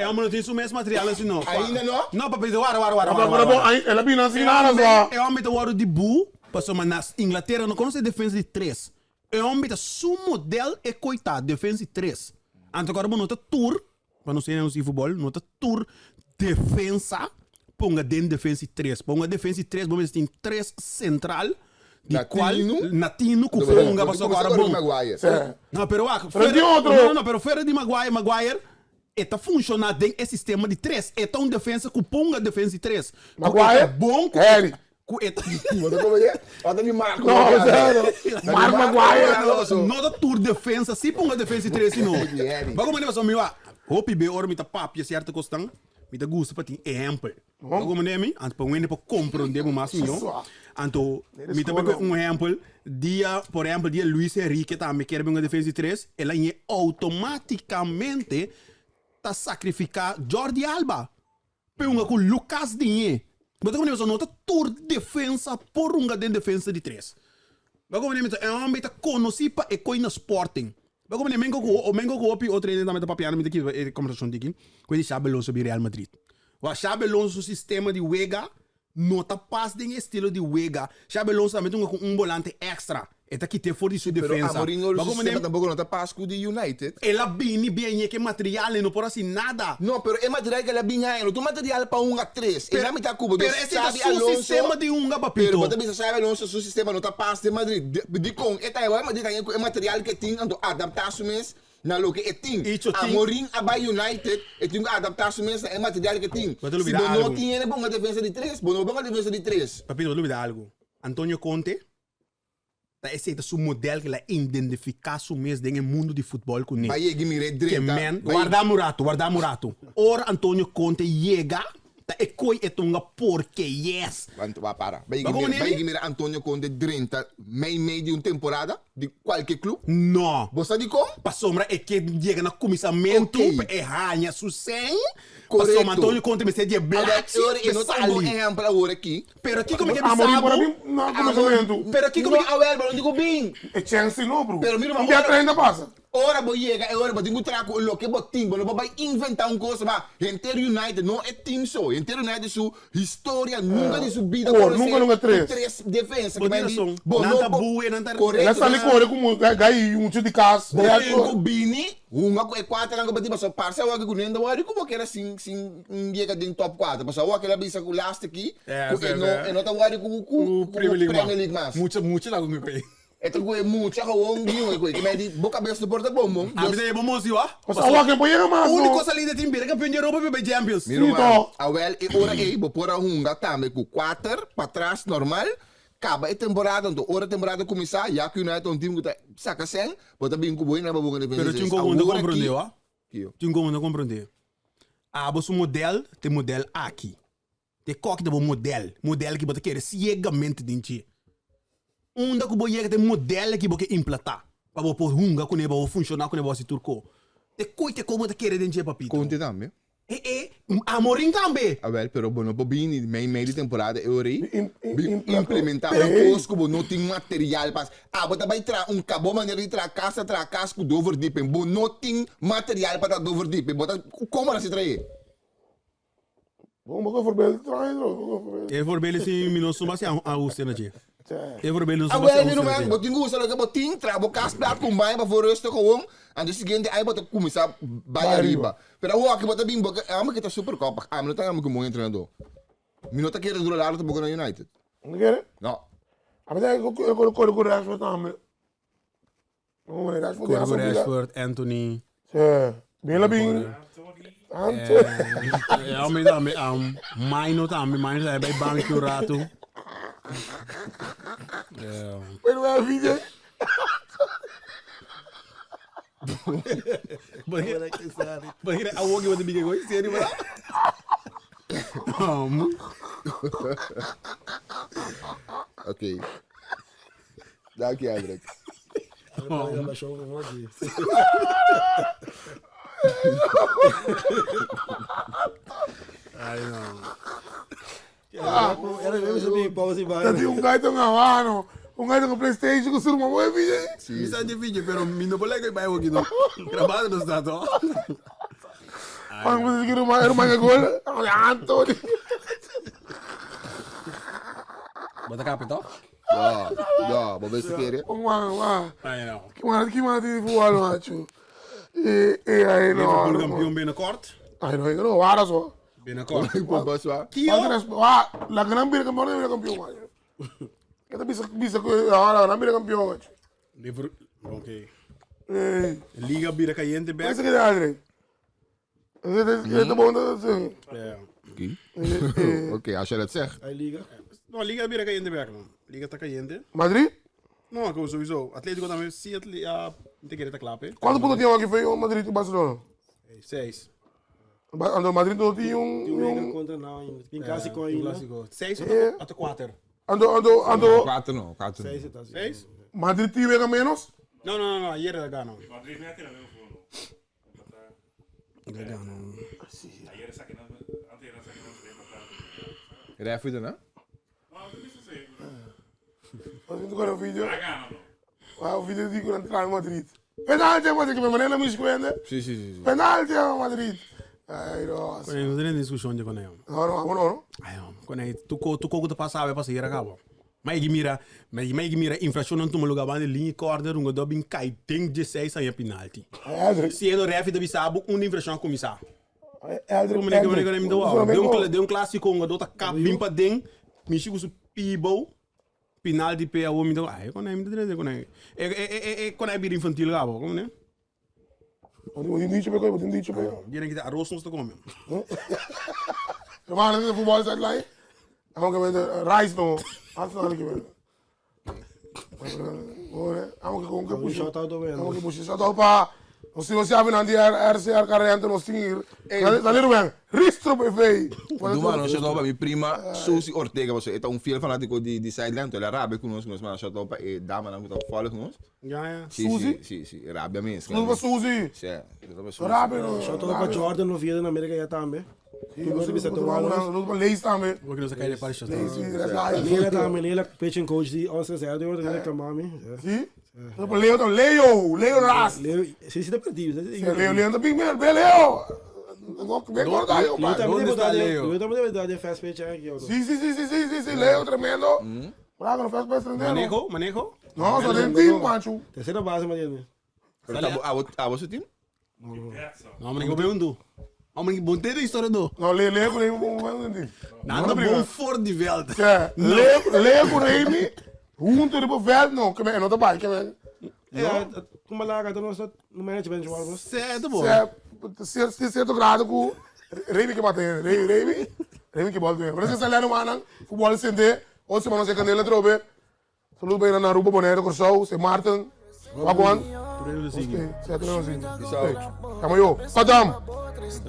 S5: amo no tin su mes material así no.
S4: Ainda no?
S5: No, papi, wara, wara, wara,
S3: Pero,
S5: wara,
S3: pero,
S5: wara.
S3: ai, el a bina sin nada, so.
S5: E hombre ta wòrdu di bu, pasobra na Inglaterra no konosé defensa di tres. E hombre ta su model e koitá, defensa di tres. Anto kòrda bo no ta tur, pa nos hende nos di futbòl, no ta tur defensa ponga den defensa di tres. Ponga defensa di tres bo mester tin tres central di kual
S4: Latino.
S5: latino ku
S4: Bo
S5: ponga pasobra
S4: kumsa
S5: kòrda
S4: kòrda
S5: bon.
S4: Maguire.
S5: No, pero wak,
S3: Pero tin otro.
S5: No, no, no, pero fuera di Maguire, Maguire e ta funshoná den e sistema di tres. E ta un defensa ku ponga defensa di tres. Ku e ta
S3: Maguire?
S5: bon ku
S3: Harry.
S5: ku e ta
S4: Bo ta komo ye? Ota di Marco.
S3: No, zero. Mark Maguire.
S5: No ta tur defensa si ponga defensa di tres si no.
S4: Harry.
S5: Ba como pasobra mi wak, hopi be ora mi ta papia cierto cosnan, mi ta gusta pa tin ehempel. Ba como mi? Anto pa un hende por comprende bo mas miho. Anto mi ta pone un ehempel, dia, por ehempel, dia Luis Enrique tambe kier bin un defensa di tres, el a ñe automaticamente ta sacrifica Jordi Alba pa hunga cu Lucas Digne. Bo ta comprende? Pasobra no ta tur defensa por hunga den defensa di tres. Bo a comprende? E homber ta conoci pa e coy na Sporting. Bo a comprende? Mengo cu mengo cu hopi otro hende tambe ta papiando mi ta kiba e conversacion diki cu e di Xabi Alonso bin Real Madrid. Wak Xabi Alonso su sistema di wega no ta pas den e estilo di wega. Xabi Alonso tambe ta hunga cu un volante extra. E ta kit'é for di su
S4: Pero
S5: defensa.
S4: Amorim no
S5: Bo a
S4: su
S5: comprende?
S4: sistema tampoco no ta pas cu di United.
S5: El a bini bien ñe ke material e no por haci nada.
S4: No, pero e material ke el a bin haña no ta un material pa hunga tres. E na mitad cubo.
S5: Pero
S4: Dus
S5: ese ta
S4: Xabi
S5: su
S4: Alonso
S5: sistema di hunga, papito.
S4: Pero bo ta bisa Xabi Alonso su sistema no ta pas den Madrid. Di dicon e ta bai Madrid haña cu e material ke tin anto adapta su mes na loke e tin.
S5: Icho tin.
S4: Amorim a bai United e tin cu adapta su mes na e material ke tin.
S5: Bo ta
S4: Si
S5: lubida
S4: bo no
S5: algo.
S4: tin hende pa hunga defensa di tres, bo no por hunga defensa di tres.
S5: Papito, bo ta lubida algo. Antonio Conte Ta esei ta su model ku el a identifiká su mes den e mundu di futbòl kuné.
S4: Bai yegi mir'é
S5: Ke
S4: drenta.
S5: men,
S4: Bai.
S5: warda un ratu, warda un ratu. Ora Antonio Conte yega, ta e koi e tonga porque yes.
S4: Wan, wa para. Bai
S5: Ba
S4: yegi
S5: komo
S4: mira, bai
S5: nemi?
S4: yegi mira Antonio Conte drenta mei mei di un temporada di kualke klup.
S5: No.
S4: Bo sa dikon?
S5: Pasobra e ke yega na kuminsamentu
S4: Oké.
S5: pa e haña su sèn.
S4: Korekto.
S5: Pasobra Antonio Conte mester di e
S4: Awor,
S5: blachi
S4: e ora e
S5: pa
S4: no ta un bon
S5: sali.
S4: ehèmpel awor aki.
S5: Pero kiko mi ke bisa
S3: Amorim por
S5: bo?
S3: a bin na kuminsamentu.
S5: Pero kiko mi
S4: No, awel, bo no tin ku bin.
S3: E chance no, bro.
S4: Pero mira,
S3: Un dia
S4: ora-
S3: 30 pasa.
S4: Ora bo yega e ora bo tin ku traha ku loke bo tin. Bo no por bai inventá un kos ma henter United, no e team so. Henter United su historia nunka di su bida
S3: Kor,
S4: konosé
S3: nunka nunka tres.
S4: ku tres defensa.
S5: Bo
S4: Ke
S5: tin
S4: men di,
S5: rason.
S4: bo
S5: Nan
S4: no
S5: ta
S4: por-
S5: buwe, nan ta-
S3: El a
S4: Korekto.
S3: sali kore ku mu gai muchu di kas.
S4: Bo tin ku bini hunga ku e kuaternan ku bo tin pasobra parse awor ku nenda wòrdu ku bo keda sin sin yega den top kuater pasobra awor kila bisa ku last aki
S5: Eh,
S4: ku
S5: sí,
S4: e no
S5: sí.
S4: e no ta wòrdu ku ku
S5: Ku Premier League
S4: Premier League mas.
S5: Mucha mucha la ku koe.
S4: E ta ku e mucha gewoon di koe ki medi bo kabes no por ta bon bon.
S5: A mi ta yeba mosi wa.
S3: Pasobra awor ke por yega mas no.
S5: Úniko salida tin bira kampeon di Europa pa bai Champions.
S4: Mira
S3: Sí,
S4: man,
S3: to.
S4: awel e ora ei bo por a hunga tambe ku kuater patras normal Kaba e temporada, anto ora e temporada kuminsá, ya ku United ta un tim ku ta saka sèn, bo ta bin ku bo hende pa boga defensa
S5: Pero
S4: seis.
S5: tin como no
S4: Awor aki,
S5: comprende, wa?
S4: Kio?
S5: Tin como no comprende. Abo su model ta e model aki. Ta e koki ta bo model. Model ki bo ta kere ciegamente den dje. Unda ku bo yega ta e model aki bo ke implantá. Pa bo por hunga kuné, pa bo funshoná kuné, pa bo hasi tur ko. Ta e koe ta e ko bo ta kere den dje, papito.
S4: Conte tambe.
S5: E e, Amorim tambe.
S4: Awel, pero bo no por bini mei mei di temporada e ora ei bin implementa
S3: Pero-
S4: un kos ku bo no tin material pa Abo ta bai traha un ka bo manera di traha kas ta traha kas ku doverdieping. Bo no tin material pa traha doverdieping. Bo ta komo nan si trahe?
S3: Bon, bo ke voorbeeld traha, bro. Bo ke voorbeeld.
S5: E voorbeeld si mi no suma si a usa na dje.
S3: Tja.
S5: E voorbeeld no suma si
S4: Awel
S5: a
S4: mi
S5: usa na
S4: ruman,
S5: dje.
S4: bo tin ku usa loke bo tin, traha bo kas plat ku un baño pafó rustig gewoon, anto siguiente aña bo ta kuminsá bai
S3: Bai
S4: ariba.
S3: ariba.
S4: Pero awor aki bo ta bin bo ke amo ke ta super koppig, ami no ta amo ku un bon entrenador. Mi no ta kere dura largo tampoco na United.
S3: No kere?
S4: No.
S3: A mi ta e kore kore ku Rashford tambe. Hombre, Rashford
S5: Kore
S3: ya
S5: ku
S3: sa bira.
S5: Rashford, Anthony.
S3: Sí. Bin la bin. Anthony.
S5: Ja, mi tambe, um, Maino tambe, Maino tambe bai banki un rato. Ja.
S3: Pero wea video.
S5: Bagre awo ki wata bigay ko, serio ba?
S4: Ok. Dank je, Hendrik.
S5: Ay, no.
S3: Ta tin un gaito nga mano. Un gaito ku PlayStation ku su ruman. Bo e video ei?
S5: Mi sa di video, pero mi no por like bai hoki no. Grabado no sta to.
S3: Juan ku si ruman, e ruman ke gol. Anthony.
S5: Bo ta kapi to?
S4: Ja, ja, bo beste kere.
S3: Un man, man.
S5: Ay no.
S3: Ki man, ki man tin futbol macho. E, e, ay no.
S5: Liverpool kampioen binnenkort.
S3: Ay no, no, wara so.
S5: Binnenkort.
S4: Por bus wa.
S3: Falta respeto. Ah, la gran bira campeón, bira campeón, macho. Ke ta bisa bisa ku ah, la gran bira campeón, macho.
S5: Liverpool, ok.
S3: Ey.
S5: Liga bira cayente back.
S3: Pensa que Andre. Ese te bon dat sí.
S5: Ja.
S4: Oké. Oké, als je dat zegt.
S6: Ay, liga.
S5: No, Liga bira cayente back, man. Liga ta cayente.
S3: Madrid?
S5: No, como sowieso. Atletico tambe, si Atletico, ja, te kere ta klaar, hè.
S3: Cuántos puntos tiene aquí fue Madrid y Barcelona?
S5: Seis.
S3: Ando Madrid no tiene un
S6: Tin wega
S3: un
S6: contra nou ainda. Tin clásico
S5: Un
S6: ainda.
S5: clásico. Seis of cuatro?
S3: ando ando ando
S4: Cuatro no, cuatro no.
S6: Seis eta así.
S5: Seis?
S3: Madrid tiene wega menos.
S5: No, no, no, no, ayer era ganó.
S7: Madrid no tiene menos uno.
S5: Ganó.
S7: Ayer saqué no, antes era saqué no se le
S4: Referee dan, hè?
S7: No, tú dices sí.
S3: Haciendo con el video.
S7: Gana no.
S3: Ah, o video di con Real Madrid. Penalti a Madrid, que me maneja mi escuela.
S4: Sí, sí, sí. sí.
S3: Penalti a Madrid. Ay, no.
S5: Con no tiene discusión de con él.
S3: No, no, no, no.
S5: Ay, no. Con él, tu co tu co te passava passa hier acabo. Maar ik mira, maar ik mira inflatie non tu lugar van de linea corner um do bin kai ding de seis aí penalti.
S3: Ay,
S5: Se no ref de bisabu um inflação começar.
S3: Aldrich.
S5: Como é que eu me dou? Deu um deu um clássico um do ta cap bim pa ding, me chico su pibo. Penalti pe a homem do. Ai, con me dre con é é é é con é bir infantil gabo, como né?
S3: Un dicho, pero un dicho, pero.
S5: Viene que arroz não está comendo.
S3: Hermano, ese fútbol sideline. Vamos que vender rice no. Arsenal que vende. Vamos que con que
S6: Un
S3: push.
S6: shout out
S3: Vamos que push. Shout out pa. Nos sigo se abre nandi RCR Carrente nos tingir. Dale Ruben. Ristro BV.
S4: Doe maar, shout out bij mijn prima Susie Ortega. Was het een fiel fanatico die die sideline. Toen rabia com nós, nós maar shout out bij dame dan moet opvallen com nós.
S5: Ja, ja.
S4: Sí,
S3: Susie?
S4: Sí, sí, sí, rabia mens.
S3: Saludos pa Susi.
S4: Sí, dat was Susie.
S3: Rápido.
S6: Shout out pa Jordan Oviedo na América ya tambe.
S3: Saludos pa Leis também.
S5: Vou que não se cai de para
S3: Leis, Leis.
S6: Leila tambe, Leila pitching coach di Oscar Zerdo, wordt reclamami.
S3: Sí? Saludos pa Leo, Leo, Leo Ras.
S6: Leo, sí, sí te perdido.
S3: Leo, Leo, big man, ve Leo. No, ve corta,
S6: Leo
S3: compadre.
S6: también
S5: ¿Dónde
S6: debe
S5: está
S6: dar de-
S5: Leo?
S6: Leo también debe dar de fast pitch aquí. ¿o no?
S3: Sí, sí, sí, sí, sí, sí, sí, Leo, tremendo. Bravo, no fue para
S5: Manejo, manejo.
S3: No, son del team, macho.
S6: Tercera base, ¿me entiendes?
S4: Pero tá ah, você team?
S5: Não, mas eu um do. Não, mas bom ter a história do.
S3: No, Leo, Leo con Remy, un team.
S5: Nada bom for de veld.
S3: Ja, Leo, Leo con Remy, junto de veld, no, que me no te vai, que me.
S6: Ja, como lá, cada um está no management o algo.
S5: Certo, bom.
S3: Cierto, cierto grado que Remy que bate, Remy, Remy, Remy que bola tem. Pero se sale no manan, futebol sente, ou se mano se candela trobe. Saludos para na Aruba, Bonaire, Curaçao, Sint Maarten, Wagwan.
S5: Sigue.
S3: Sí, sí, sí. Chamo yo. Padam.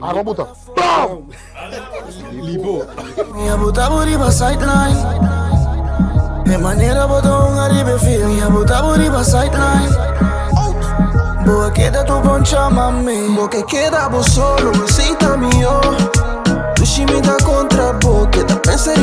S3: Arma puta. Bam!
S5: Libo.
S1: Mi abuta riba sideline. De manera botón arriba feel. Mi abuta riba sideline. Boa queda tu poncha mami.
S2: Bo que queda vos solo, visita mío. Tu shimita contra bo, queda pensar